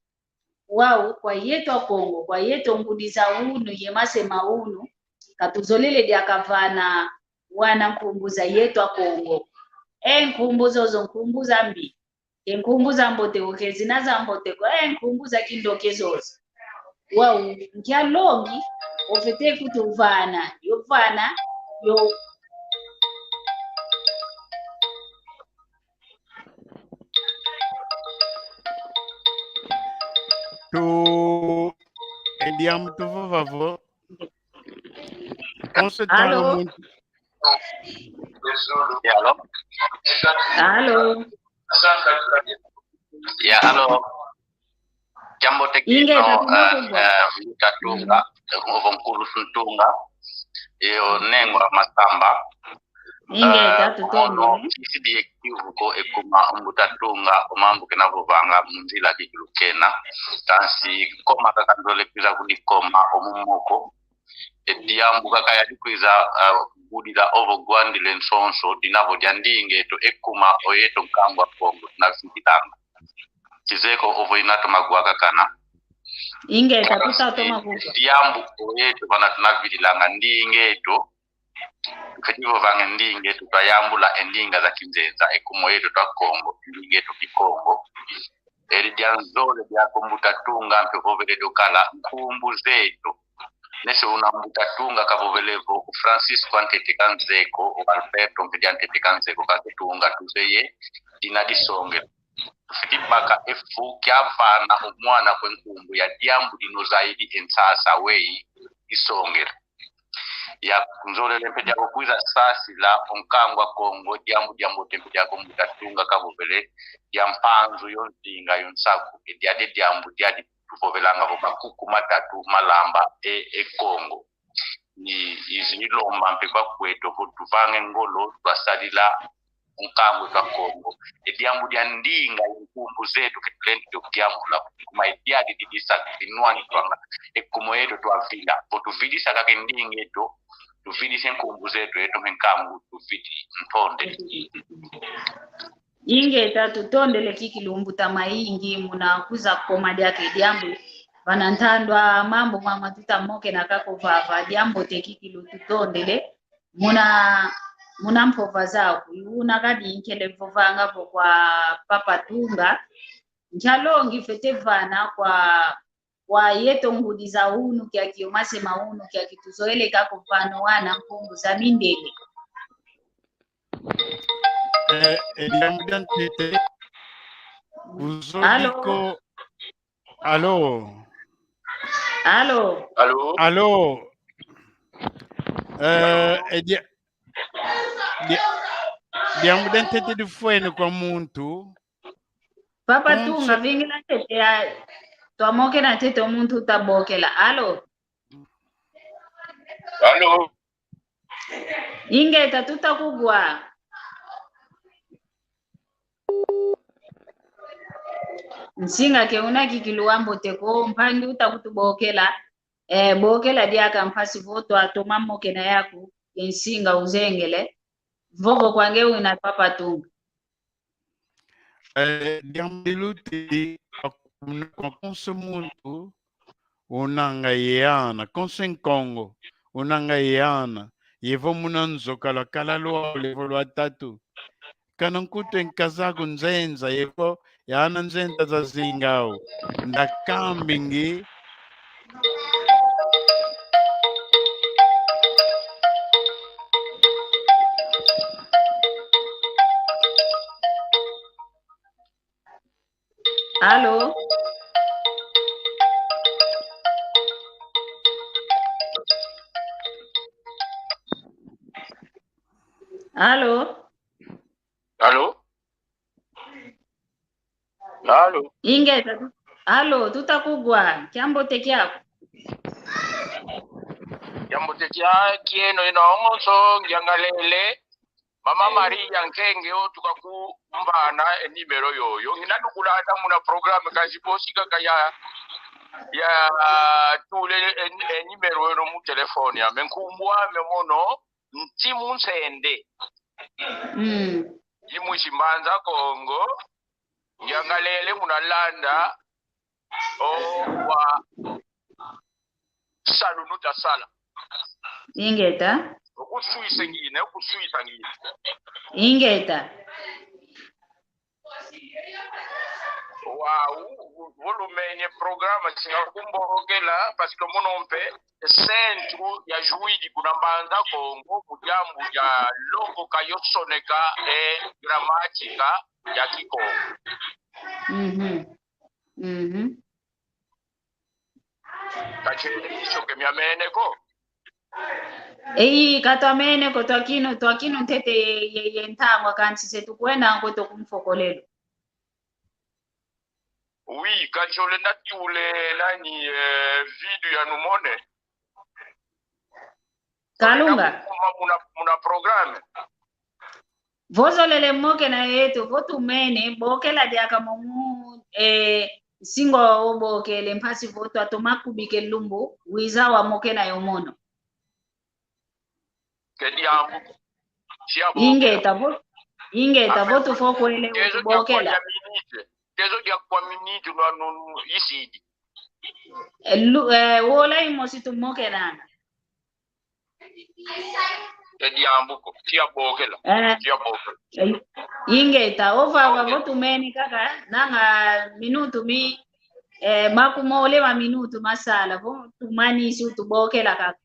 Wau kwa yeto a Kongo, kwa yeto ngudi za unu ye mase ma unu, katuzolele diaka vana wana nkumbu za yeto a Kongo. E nkumbu zozo nkumbu za mbi. E nkumbu za mbote ko, ke zina za mbote ko, e nkumbu za kindoki zozo. Wau, nkia longi ofete kutuvana, yo vana, yo. Tu, e diambu tuvova vo. Konso tala muntu. Ya, alo. Alo. Ya, alo. Kiambote kino, eh, Mbuta Tunga, ovo nkulu Ntunga, yo Nengwa Masamba. Ingeta, eh, tutondo. Ono, kisidi e kiuvu ko ekuma Mbuta Tunga, o mambu kena vovanga mu nzila kikilu kena. Kansi koma kaka ndole kwiza kudikoma o mu moko. E diambu kaka yadi kwiza, ah, kudila ovo gwandile nsonso, dina vo dia ndinga eto ekuma o yeto nkangu a Kongo tunavililanga. Kizeye ko ovo ina toma gwakakana. Ingeta, tutatoma ku. E diambu o yeto vana tunavililanga ndinga eto. Feti vovanga ndinga eto twayambula e ndinga za kinzenza, ekuma o yeto twa Kongo, ndinga eto Kikongo. Eli dia nzole diaka Mbuta Tunga mpe vovele dio kala nkumbu zeto. Nesi una Mbuta Tunga kavovele vo o Francisco antete kanzeko, o Alberto mpe dia ntete kanzeko, kansi Tunga tuzeye dina disongele. Tufwete baka efu kia vana o mwana kwe nkumbu ya diambu dino zaidi e nsasa weyi disongele. Ya nzolele mpe diako kwiza sasila o nkangu a Kongo, diambu diambote mpe diako Mbuta Tunga kavovele, dia mpanzu yo nzinga yo nsaku, e diadi diambu diadi tuvovelanga vo makuku matatu malamba e, e Kongo. Ni, izi ilomba mpe kwa kweto vo tuvange ngolo, twasadila nkangu twa Kongo. E diambu dia ndinga ye nkumbu zeto ke tulendi dio diambula. Kuma e diadi didisa dinwani twanga. Ekuma o yeto twavila. Vo tuvidisa kaka e ndinga eto, tuvidisa e nkumbu zeto, yeto mpe nkangu tuvidi. Ntonde. Ingeta, tutondele kikilu mbuta mayingi muna kwiza koma diaka e diambu. Vana ntandwa mambu mama tutamokena kako vava, diambote kikilu, tutondele. Muna, muna mpova zaku, una kadi nkele vovanga vo kwa Papa Tunga. Nkia longi fwete vana kwa, kwa yeto ngudi za unu kiaki, yo masema unu kiaki, tuzoele kako vana wana nkumbu za mindele. Eh, eh, diambu dia ntete. Alo? Uzodiko. Alo? Alo? Alo? Alo? Eh, eh, dia-, dia-, diambu dia ntete difwene kwa muntu. Papa Tunga, vingila ntete ya, twamokena ntete o muntu utabokela. Alo? Alo? Ingeta, tutakugwa. Nsinga ke una kikilu wambote ko, mpangi utakutubokela. Eh, bokela diaka mpasi vo twatoma mokena yaku, e nsinga uzengele. Vovo kwa nge wina Papa Tunga. Eh, diambu dilutidi, kuna kwa konso muntu, unanga ye ana, konso Nkongo, unanga ye ana, yevo muna nzo kalakala lwau levo lwatatu. Kana nkutu e nkazaku nzenza, yevo ye ana nzenza zazinga au. Ndakambingi. Alo? Alo? Alo? Alo? Ingeta. Alo, tutakugwa. Kiambote kiaku. Kiambote kia kieno ino ongonso, ngiangalele. Mama Maria Nkenge o tukakumbana e nimero yoyo. Ngina nukulanda muna programa kansi bosi kaka ya, ya tule e, e nimero eno mu telefone yame. Nkumbu ame mono, Ntimu Nsende. Mm. I mwisi Mbanza Kongo, ngiangalele muna landa, o wa salu nutasala. Ingeta. Okuswisa ngine, okuswisa ngine. Ingeta. Wau, vo lumene programa singa kumbokela, parce que mono mpe centro ya jurídico na Mbanza Kongo, mu diambu dia longoka yo soneka e gramática ya Kikongo. Mhm. Mhm. Kachele iso ke miamene ko. Eyi, katwamene ko, twakinu, twakinu ntete ye, ye, ye ntangwa kansi se tukwenda nkweto ku mfokolelo. Oui, kansi ole natule nani, eh, video ya numone. Kalunga. Ole nakukuma muna, muna programme. Vo zolele mokena yeto, vo tumene, bokela diaka momo, eh, nsinga obokele mpasi vo twatoma kubika e lumbu, wiza wamokena yo mono. Ke diambu. Sia bokela. Ingeta vo, ingeta vo tufokwele utubokela. Tezo dia kwa minute. Tezo dia kwa minute no, no, no, isidi. Eh, lu-, eh, wola imosi tumokenanga. E diambu ko, sia bokela. Eh, sia bokela. Eh, ingeta, ovava vo tumene kaka, nanga minutu mi, eh, makumole ma minutu masala, vo tumanisi utubokela kaka.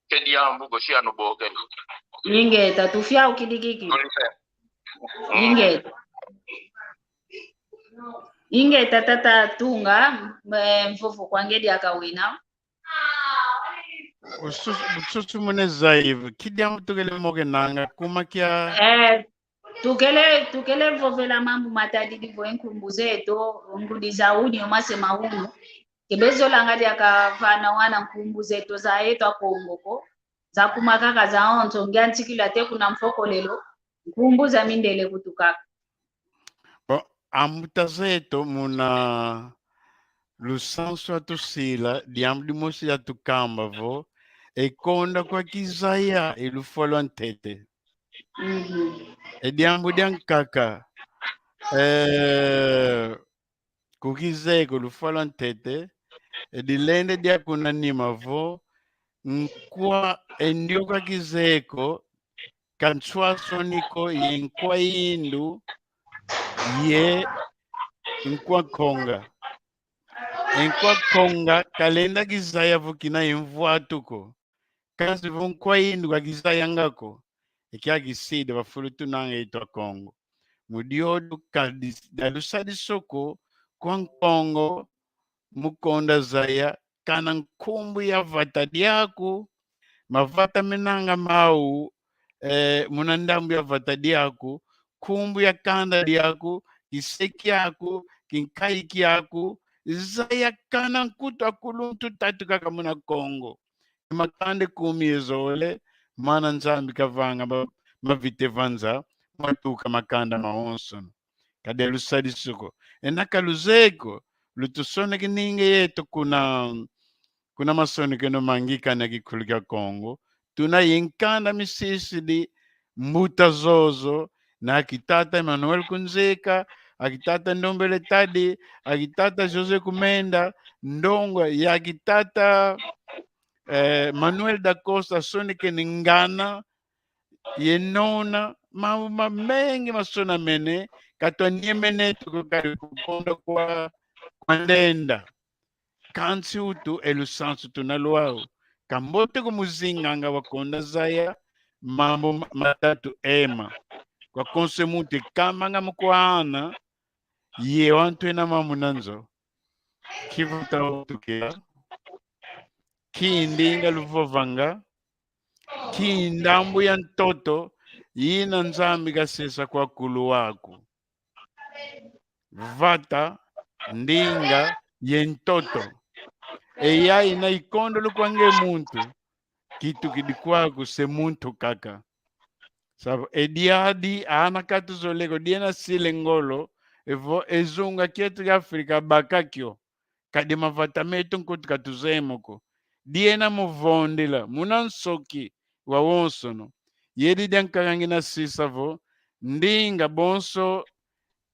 Ke diambu ko, sia nubokela. Ingeta, tufia ukidikiki. Ingeta. Ingeta tata Tunga, eh, mvovo kwa nge diaka wina. Usus-, ususumune zaivu. Ki diambu tukele mokenanga, kuma kia? Eh, tukele, tukele vovela mambu matadidi vo e nkumbu zeto, ngudi za unu, masema unu. Ke bezolanga diaka vana wana nkumbu zeto za yeto Akongo ko. Za kuma kaka zawonso, ngiantikila te kuna mfokolelo, nkumbu za mindele kutu kaka. Bon, ambuta zeto, muna lusansu atusila, diambu dimosi diatukamba vo, e konda kwa kizaya, e lufwa lwa ntete. Mhm. E diambu diankaka, eh, ku kizeye ko lufwa lwa ntete, e dilenda dia kuna nima vo, nkwa e ndioka kizeye ko, ka nswaswani ko ye nkwa indu ye nkwa nkonga. E nkwa nkonga kalenda kizaya vo kina ye mvwatu ko. Kansi vo nkwa indu ka kizayanga ko. E kia kisidi va fulu tunanga yeto Akongo. Mu diodio ka dis-, ka lusadisu ko kwa Nkongo mu konda zaya kana nkumbu ya vata diaku, mavata menanga mau, eh, muna ndambu ya vata diaku, nkumbu ya kanda diaku, kise kiaku, kinkayi kiaku, zaya kana nkutu akuluntu tatu kaka muna Kongo. Makanda kumi ye zole, mana Nzambi kavanga ma-, mavita e vanza, mwatuka makanda mawonsono. Kadi lusadisu ko. Ena ka luzeye ko, lutusoneke ndinga yeto kuna, kuna masonekeno mangikana kikulu kia Kongo. Tuna ye nkanda misisidi mbuta zozo, na aki tata Emmanuel Kunzeka, aki tata Ndombele Tadi, aki tata José Kumenda, ndongo, ye aki tata, eh, Manuel da Costa, sonekene ngana, ye nona, mambu mamengi masonamene, ka twanemene tuko kadi kukonda kwa, kwa ndenda. Kansi utu e lusansu tuna lwau. Kambote ko mu zinganga wakonda zaya mambu ma-, matatu ema. Kwa konso muntu kamanga mu kwa ana, ye wantu ena mambu na nzo. Nki vata utukila, nki ndinga luvovanga, nki ndambu ya ntoto yina Nzambi kasesa kwa kulu waku. Vata, ndinga, ye ntoto. E yayi ina ikondolo kwa nge muntu, kitukidi kwaku se muntu kaka. Savo, e diadi, ana ka tuzolele ko, diena sile ngolo, evo e zunga kieto kia Afrika baka kio. Kadi mavata meto nkutu ka tuzeye mo ko. Diena mu vondila, muna nsoki wawonsono. Yedi diankaka ngina sisa vo, ndinga bonso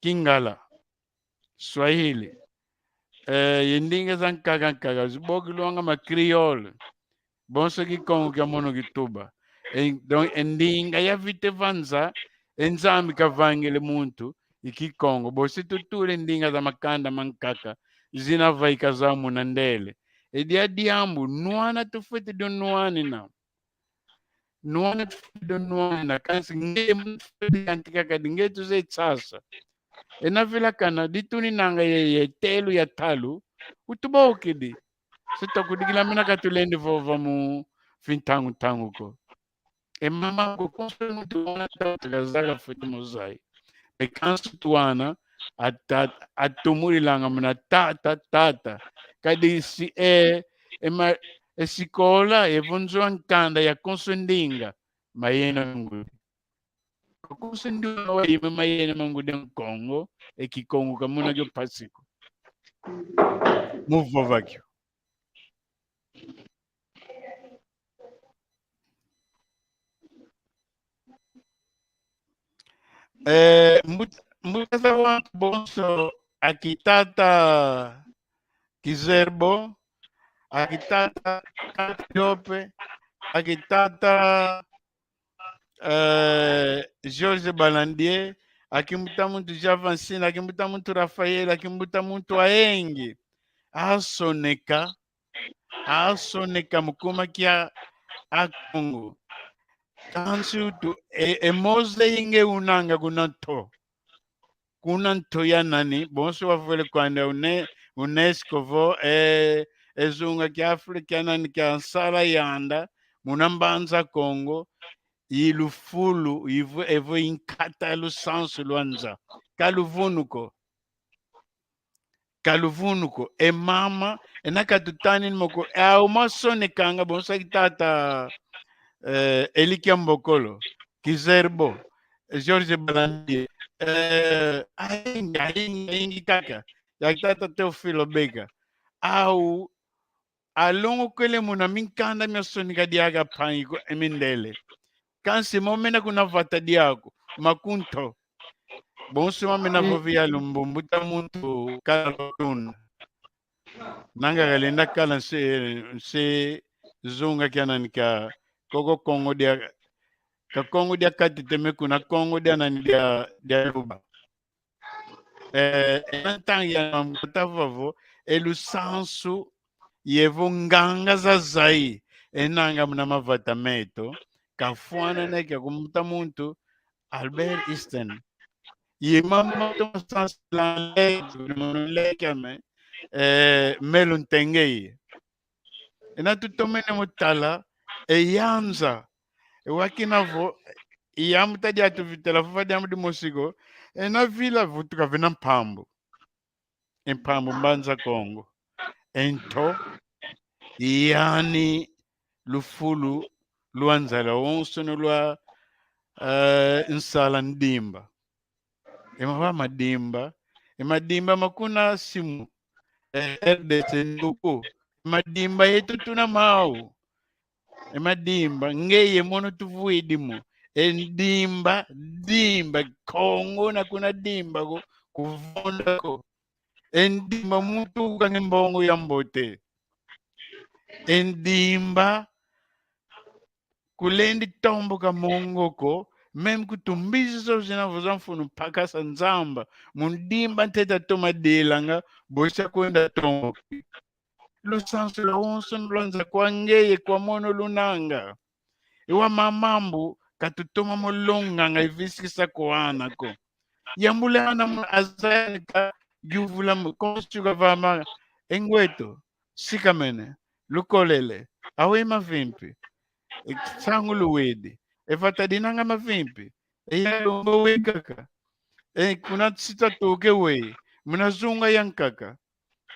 Kingala, Swahili. Eh, ye ndinga zankaka nkaka, zibokilwanga ma créole. Bonso Kikongo kia mono kituba. E, donc, e ndinga yavita e vanza, e Nzambi kavangila muntu, i Kikongo. Bosi tutula e ndinga za makanda mankaka, zina vaika zau muna ndele. E dia diambu, nwana tufwete dio nwanina. Nwana tufwete dio nwanina, kansi nge muntu fwete yantika kadi nge tuzeye sasa. Ena vilakana, dituninanga ye, ye telu ya talu, utubokidi. Se twakudikila mina ka tulendi vova mu fintangu-ntangu ko. E mama ko konso muntu wana tata kazaka fwete mu zaya. E kansi twana ata-, atumulilanga muna tata, tata. Kadi si e, e ma-, e sikola, e vunzwa nkanda ya konso ndinga, mayena ngudi. Kwa konso ndinga wayima mayena mangudi a Nkongo, e Kikongo ka muna kio mpasi ko. Mu vova kio. Eh, mbut-, mbuta za wantu bonso, aki tata Kizerbo, aki tata Katiope, aki tata, eh, George Balandier, aki mbuta muntu Javancine, aki mbuta muntu Raphaël, aki mbuta muntu Aenge. Asoneka, asoneka mu kuma kia Akongo. Kansi utu, e, e moze inge unanga kuna nto. Kuna nto ya nani, bonso wavwele kwandi une-, UNESCO vo, e, e zunga kia Afrika nani kia nsala yanda, muna Mbanza Kongo, i lufulu, ivo, evo i nkata ya lusansu lwa nza. Ka luvunu ko. Ka luvunu ko. E mama, ena ka tutanini mo ko. E au masonekanga bonso aki tata, eh, Elikia Mbokolo, Kizerbo, George Balandier, eh, aingi, aingi, aingi kaka. Aki tata Teofilo Beka. Au, alongokele muna minkanda miasoneka diaka mpangi ko e mindele. Kansi mo mena kuna vata diaku, makunto. Bonso mamena vovi ya lumbu, mbuta muntu kala lotuna. Nanga kalenda kala nsi, nsi zunga kia nani kia koko Kongo dia, ka Kongo dia Katiteme kuna Kongo dia nani dia, dia Luba. Eh, ena ntangu ya mambuta vavo, e lusansu, yevo nganga zazai, enanga muna mavata meto, kafwana neke kumbuta muntu, Albert Einstein. Ye mama toma sansu la leke, mono leke ame, eh, melo ntengeye. Ena tutomene mutala, e yanza, e wakina vo, e yambu tadi atuvitela, vova diambu dimosi ko, ena vila vutuka vena mpambu. E mpambu Mbanza Kongo. Ento, yani lufulu lwa nzala wonso no lwa, eh, nsala ndimba. E mava madimba, e madimba makuna simu, eh, R D C nduku, e madimba yetu tuna mau. E madimba, ngeye mono tuvwidi mo. E ndimba, dimba, Kongo na kuna dimba ko, kuvonda ko. E ndimba muntu ukange mbongo ya mbote. E ndimba kulendi tomboka mongo ko, meme kutumbizi zo zina vo za mfunu mpakasa Nzamba, mu ndimba ntete toma dilanga, bosa kwenda tomboka. Lusansu lwawonso lwanza kwa ngeye kwa mono lunanga. Iwa mamambu katutoma mo longa nga ivisikisa ko ana ko. Yambula ana mu azaya nika yuvula mu konsi kavama. E ngweto, sikamene, lukolele, awe mavimpi. E sangu luwidi. E vata dinanga mavimpi. E ya lumbu we kaka. E kuna sita tuke we. Muna zunga ya nkaka.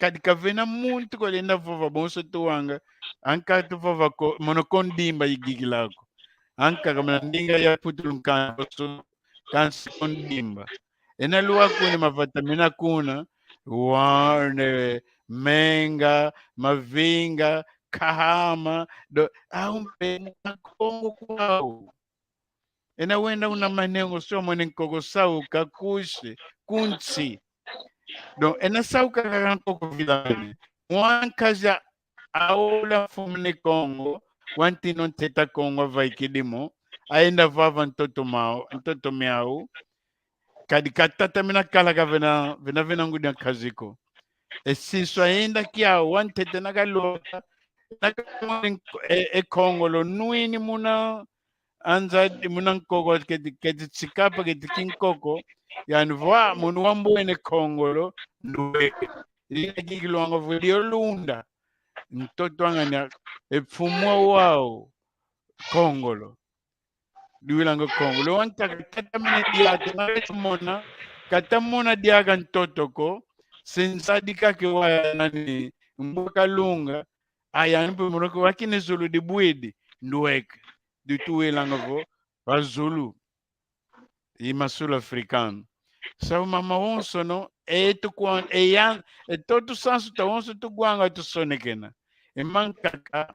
Kadi kavena muntu kolenda vova bonso tuwanga, anka tuvova ko, mono ko ndimba igikila ko. Anka kamana ndinga ya putulu nkanso, kansi ko ndimba. Ena luwakune mavata mena kuna, Warne, Menga, Mavinga, Kahama, do, au mpe Kongo kwau. Ena wenda una manengo sio mwene nkoko sauka kusi, kunsi. Donc, ena sauka kaka nkoko vilani. Mwana nkazi aola mfumune Kongo, wa ntinu nteta Kongo avaikidi mo, ayenda vava ntoto mau, ntoto miau, kadi katatamina kala kavena, vena, vena ngudi a nkazi ko. E sinsu ayenda kiau, wa ntete nakalota, nakamona e, e Kongo lo nwini muna, anza di muna nkoko keti, keti tsikapa keti kinkoko, yani vo, ah, munu wambwene Kongo lo, nduweke. Lina kikilwanga vo dio lunda. Ntoto angania, e mfumu wau, Kongo lo. Diwilanga Kongo lo. Wantaka katamona diaka, nakamona, katamona diaka ntoto ko, senza dikake wa nani, mbwa kalunga, aya mpe muloko wakine zulu dibwidi, nduweke. Dituwilanga vo, wa zulu. I masula africano. Sabu mama wonso no, e tukwa, e ya, e to tusansu tawonso tukwanga tusonekena. E mankaka,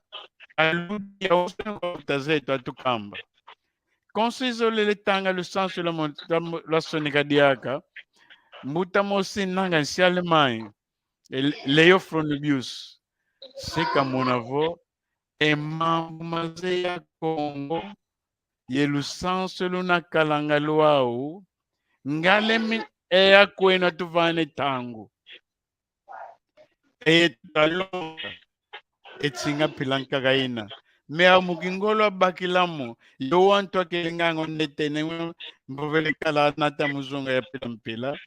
aludi yawonso no kwa mbuta zeto atukamba. Konso izolele tanga lusansu lwa mon-, lwa mo-, lwasoneka diaka, mbuta mosi nanga nsi Allemagne, e Leo Fronibius, se kamona vo, e mambu mazeyi a Kongo, ye lusansu lunakalanga lwau, ngalemi e akwenu atuvane ntangu. E tutalonga, e tsinga mpila nkaka ina. Me au mu kingolo abakila mo, yo wantu akele nganga onetene, mpovele kala anata mu zunga ya mpila mpila.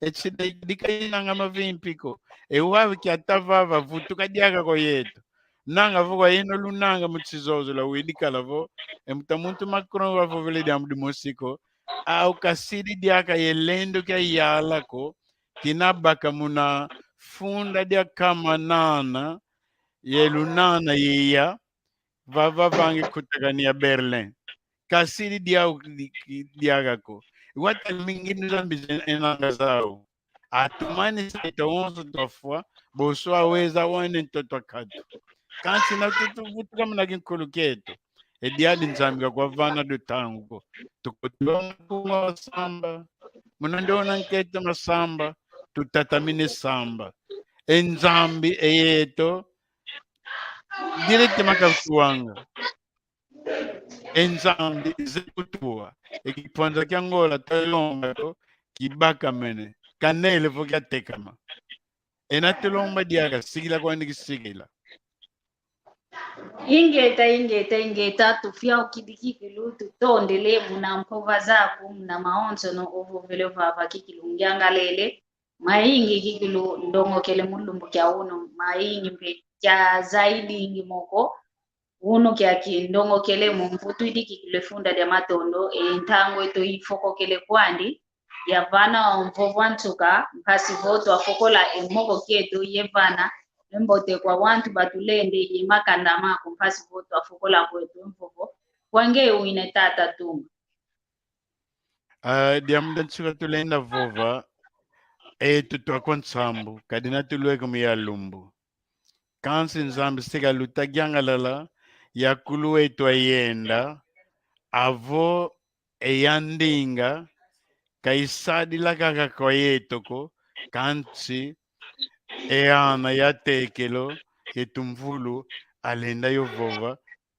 E tsi dika inanga mavimpi ko. E wavi kiata vava vutuka diaka ko yeto. Nanga vo kwa yeno lunanga mu tsi zozo lwa widi kala vo. E mbuta muntu Macron wavovele diambu dimosi ko. Au kasidi diaka ye lendo kia yala ko. Kina baka muna funda dia kama nana. Ye lunana yeya. Vava vangi kutakani ya Berlin. Kasidi diau di-, di-, diaka ko. Wata mingi nzambi ze-, enanga zau. Atumani saita wonso twafwa, boso aweza wene ntoto a katu. Kansi na tutu vutuka muna kinkulu kieto. E diadi Nzambi kakwavana lutangu ko. Tukutulonga kunga samba. Muna ndiona nkete masamba, tutatamine samba. E Nzambi e yeto, direct makatuwanga. E Nzambi ze kutuwa. E kipwanza kia Ngola twalonga to, kibakamene. Kanele vo kiatekama. Ena tulomba diaka, sikila kwandi kisikila. Ingeta, ingeta, ingeta, tufiaukidi kikilu, tutondele, muna mpova zaku, muna mawonsono ovovele vava kikilu, ngiangalele, mayingi kikilu, ndongokele mu lumbu kia unu, mayingi mpe, kia zaidingi moko, unu kiaki ndongokele mu mvutwidi kikilu e funda dia matondo, e ntangu eto ifokokele kwandi, ya vana o mvovo a nsuka, mpasi vo twafokola e moko kieto ye vana e mbote kwa wantu batulende ye makanda maku, mpasi vo twafokola kweto e mvovo kwa nge wine tata Ntunga. Ah, diambu dia nsuka tulenda vova, eto twakwa nsambu, kadi na tulweke mu ya lumbu. Kansi Nzambi se kaluta yangalala, yakulu eto ayenda, avo e ya ndinga, kaisadila kaka kwa yeto ko, kansi e ana ya tekelo, ye tumvulu, alenda yo vova,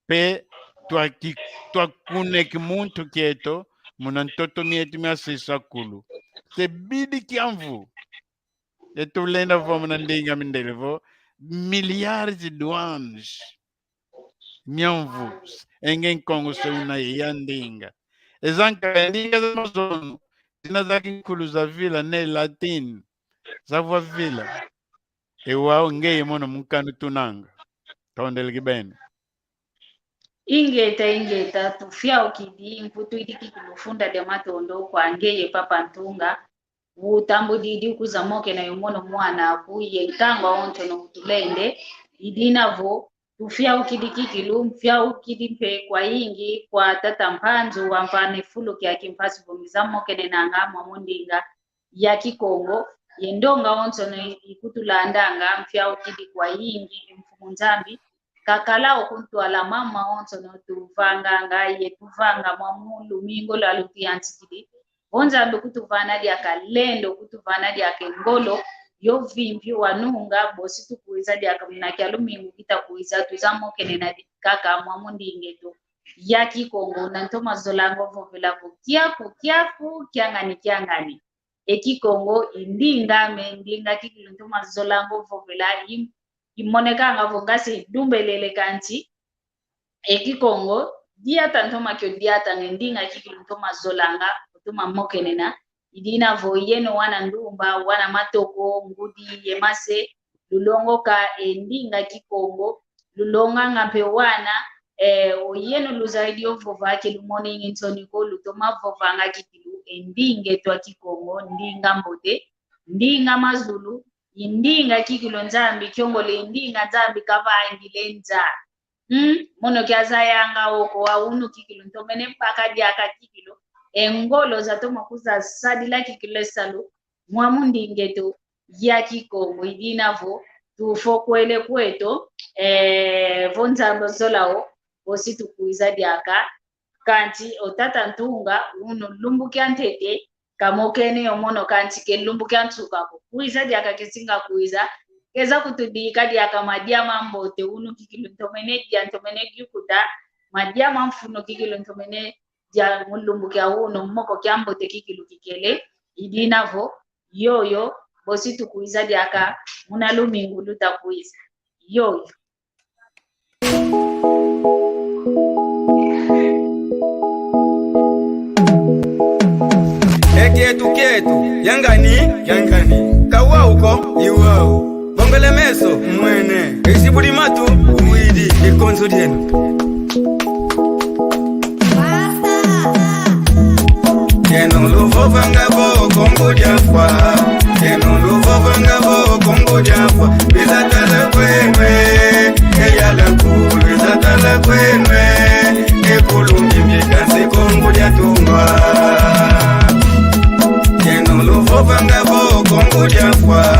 pe twaki-, twakune kimuntu kieto, muna ntoto mieto mia sisa kulu. Te bidi kiamvu. Eto tulenda vo muna ndinga mindele vo, milhares de anos. Miamvu, e nge Nkongo se una ye ya ndinga. Eza nka ndinga za mazono, zina za kinkulu za vila, ne latin, za vwa vila. E wau ngeye mono mu nkanu tunanga. Tondele kibeni. Ingeta, ingeta, tufiaukidi, mvutwidi kikilu funda dia matondo kwa ngeye Papa Ntunga, utambudidi ukuza mokena yo mono mwana aku ye nkangu awonsono utulende, i dina vo, tufiaukidi kikilu, mfiaukidi mpe kwayingi kwa tata Mpanzu wamvana e fulu kiaki mpasi vo ngiza mokenenanga mwamu ndinga ya Kikongo, ye ndonga awonsono i-, ikutulandanga, mfiaukidi kwayingi, e Mfumu Nzambi kakala okuntwala mama awonsono tuvanganga, ye tuvanga mwamu lumingu lwa lutiyantikidi. Vo Nzambi kutuvana diaka lendo, kutuvana diaka e ngolo, yo vimpi wanunga, bosi tukwiza diaka muna kia lumingu kita kwiza, twiza mokenena di-, kaka mwamu ndinga eto ya Kikongo, una ntoma zolanga ovovela vo kiaku, kiaku, kiangani, kiangani. E Kikongo i ndinga ame, ndinga kikilu ntoma zolanga ovovela, i-, imonekanga vo nga se idumbelele kansi. E Kikongo, diata ntoma kio diatanga, e ndinga kikilu ntoma zolanga, ntoma mokenena, i dina vo yeno wana ndumba, wana matoko, ngudi, ye mase, lulongoka e ndinga Kikongo, lulonganga mpe wana, eh, o yeno luzaidi ovova ke lumonenge nsoni ko, lutoma vovanga kikilu e ndinga eto a Kikongo, ndinga mbote, ndinga mazulu, i ndinga kikilu Nzambi kiongole, i ndinga Nzambi kavangile nza. Hmm? Mono kiazayanga oko wa unu kikilu, ntomene baka diaka kikilu e ngolo zatoma kuzasadila kikilu e salu mwamu ndinga eto ya Kikongo, i dina vo tufokwele kweto, eh, vo Nzambi ozola o, bosi tukwiza diaka. Kansi o tata Ntunga, unu lumbu kia ntete, kamokene yo mono kansi ke lumbu kia nsuka ko. Kwiza diaka kesinga kwiza, keza kutudika diaka madia mambote, unu kikilu ntomene dia, ntomene yukuta, madia ma mfunu kikilu ntomene dia mu lumbu kia unu, moko kia mbote kikilu kikele, i dina vo, yoyo, bosi tukwiza diaka, muna lumingu luta kwiza. Yoyo. Ekietu kietu, yangani, yangani. Kawau ko, iwau. Bongele meso, mwene. Isi buli matu, uwidi, ikonzo dieno. Yeno luvovanga vo Kongo dia Mfwa. Yeno luvovanga vo Kongo dia Mfwa. Biza tala kwenwe, eyala kulu biza tala kwenwe. Ekulu mimbi kansi Kongo dia Ntungwa. Yeno luvovanga vo Kongo dia Mfwa.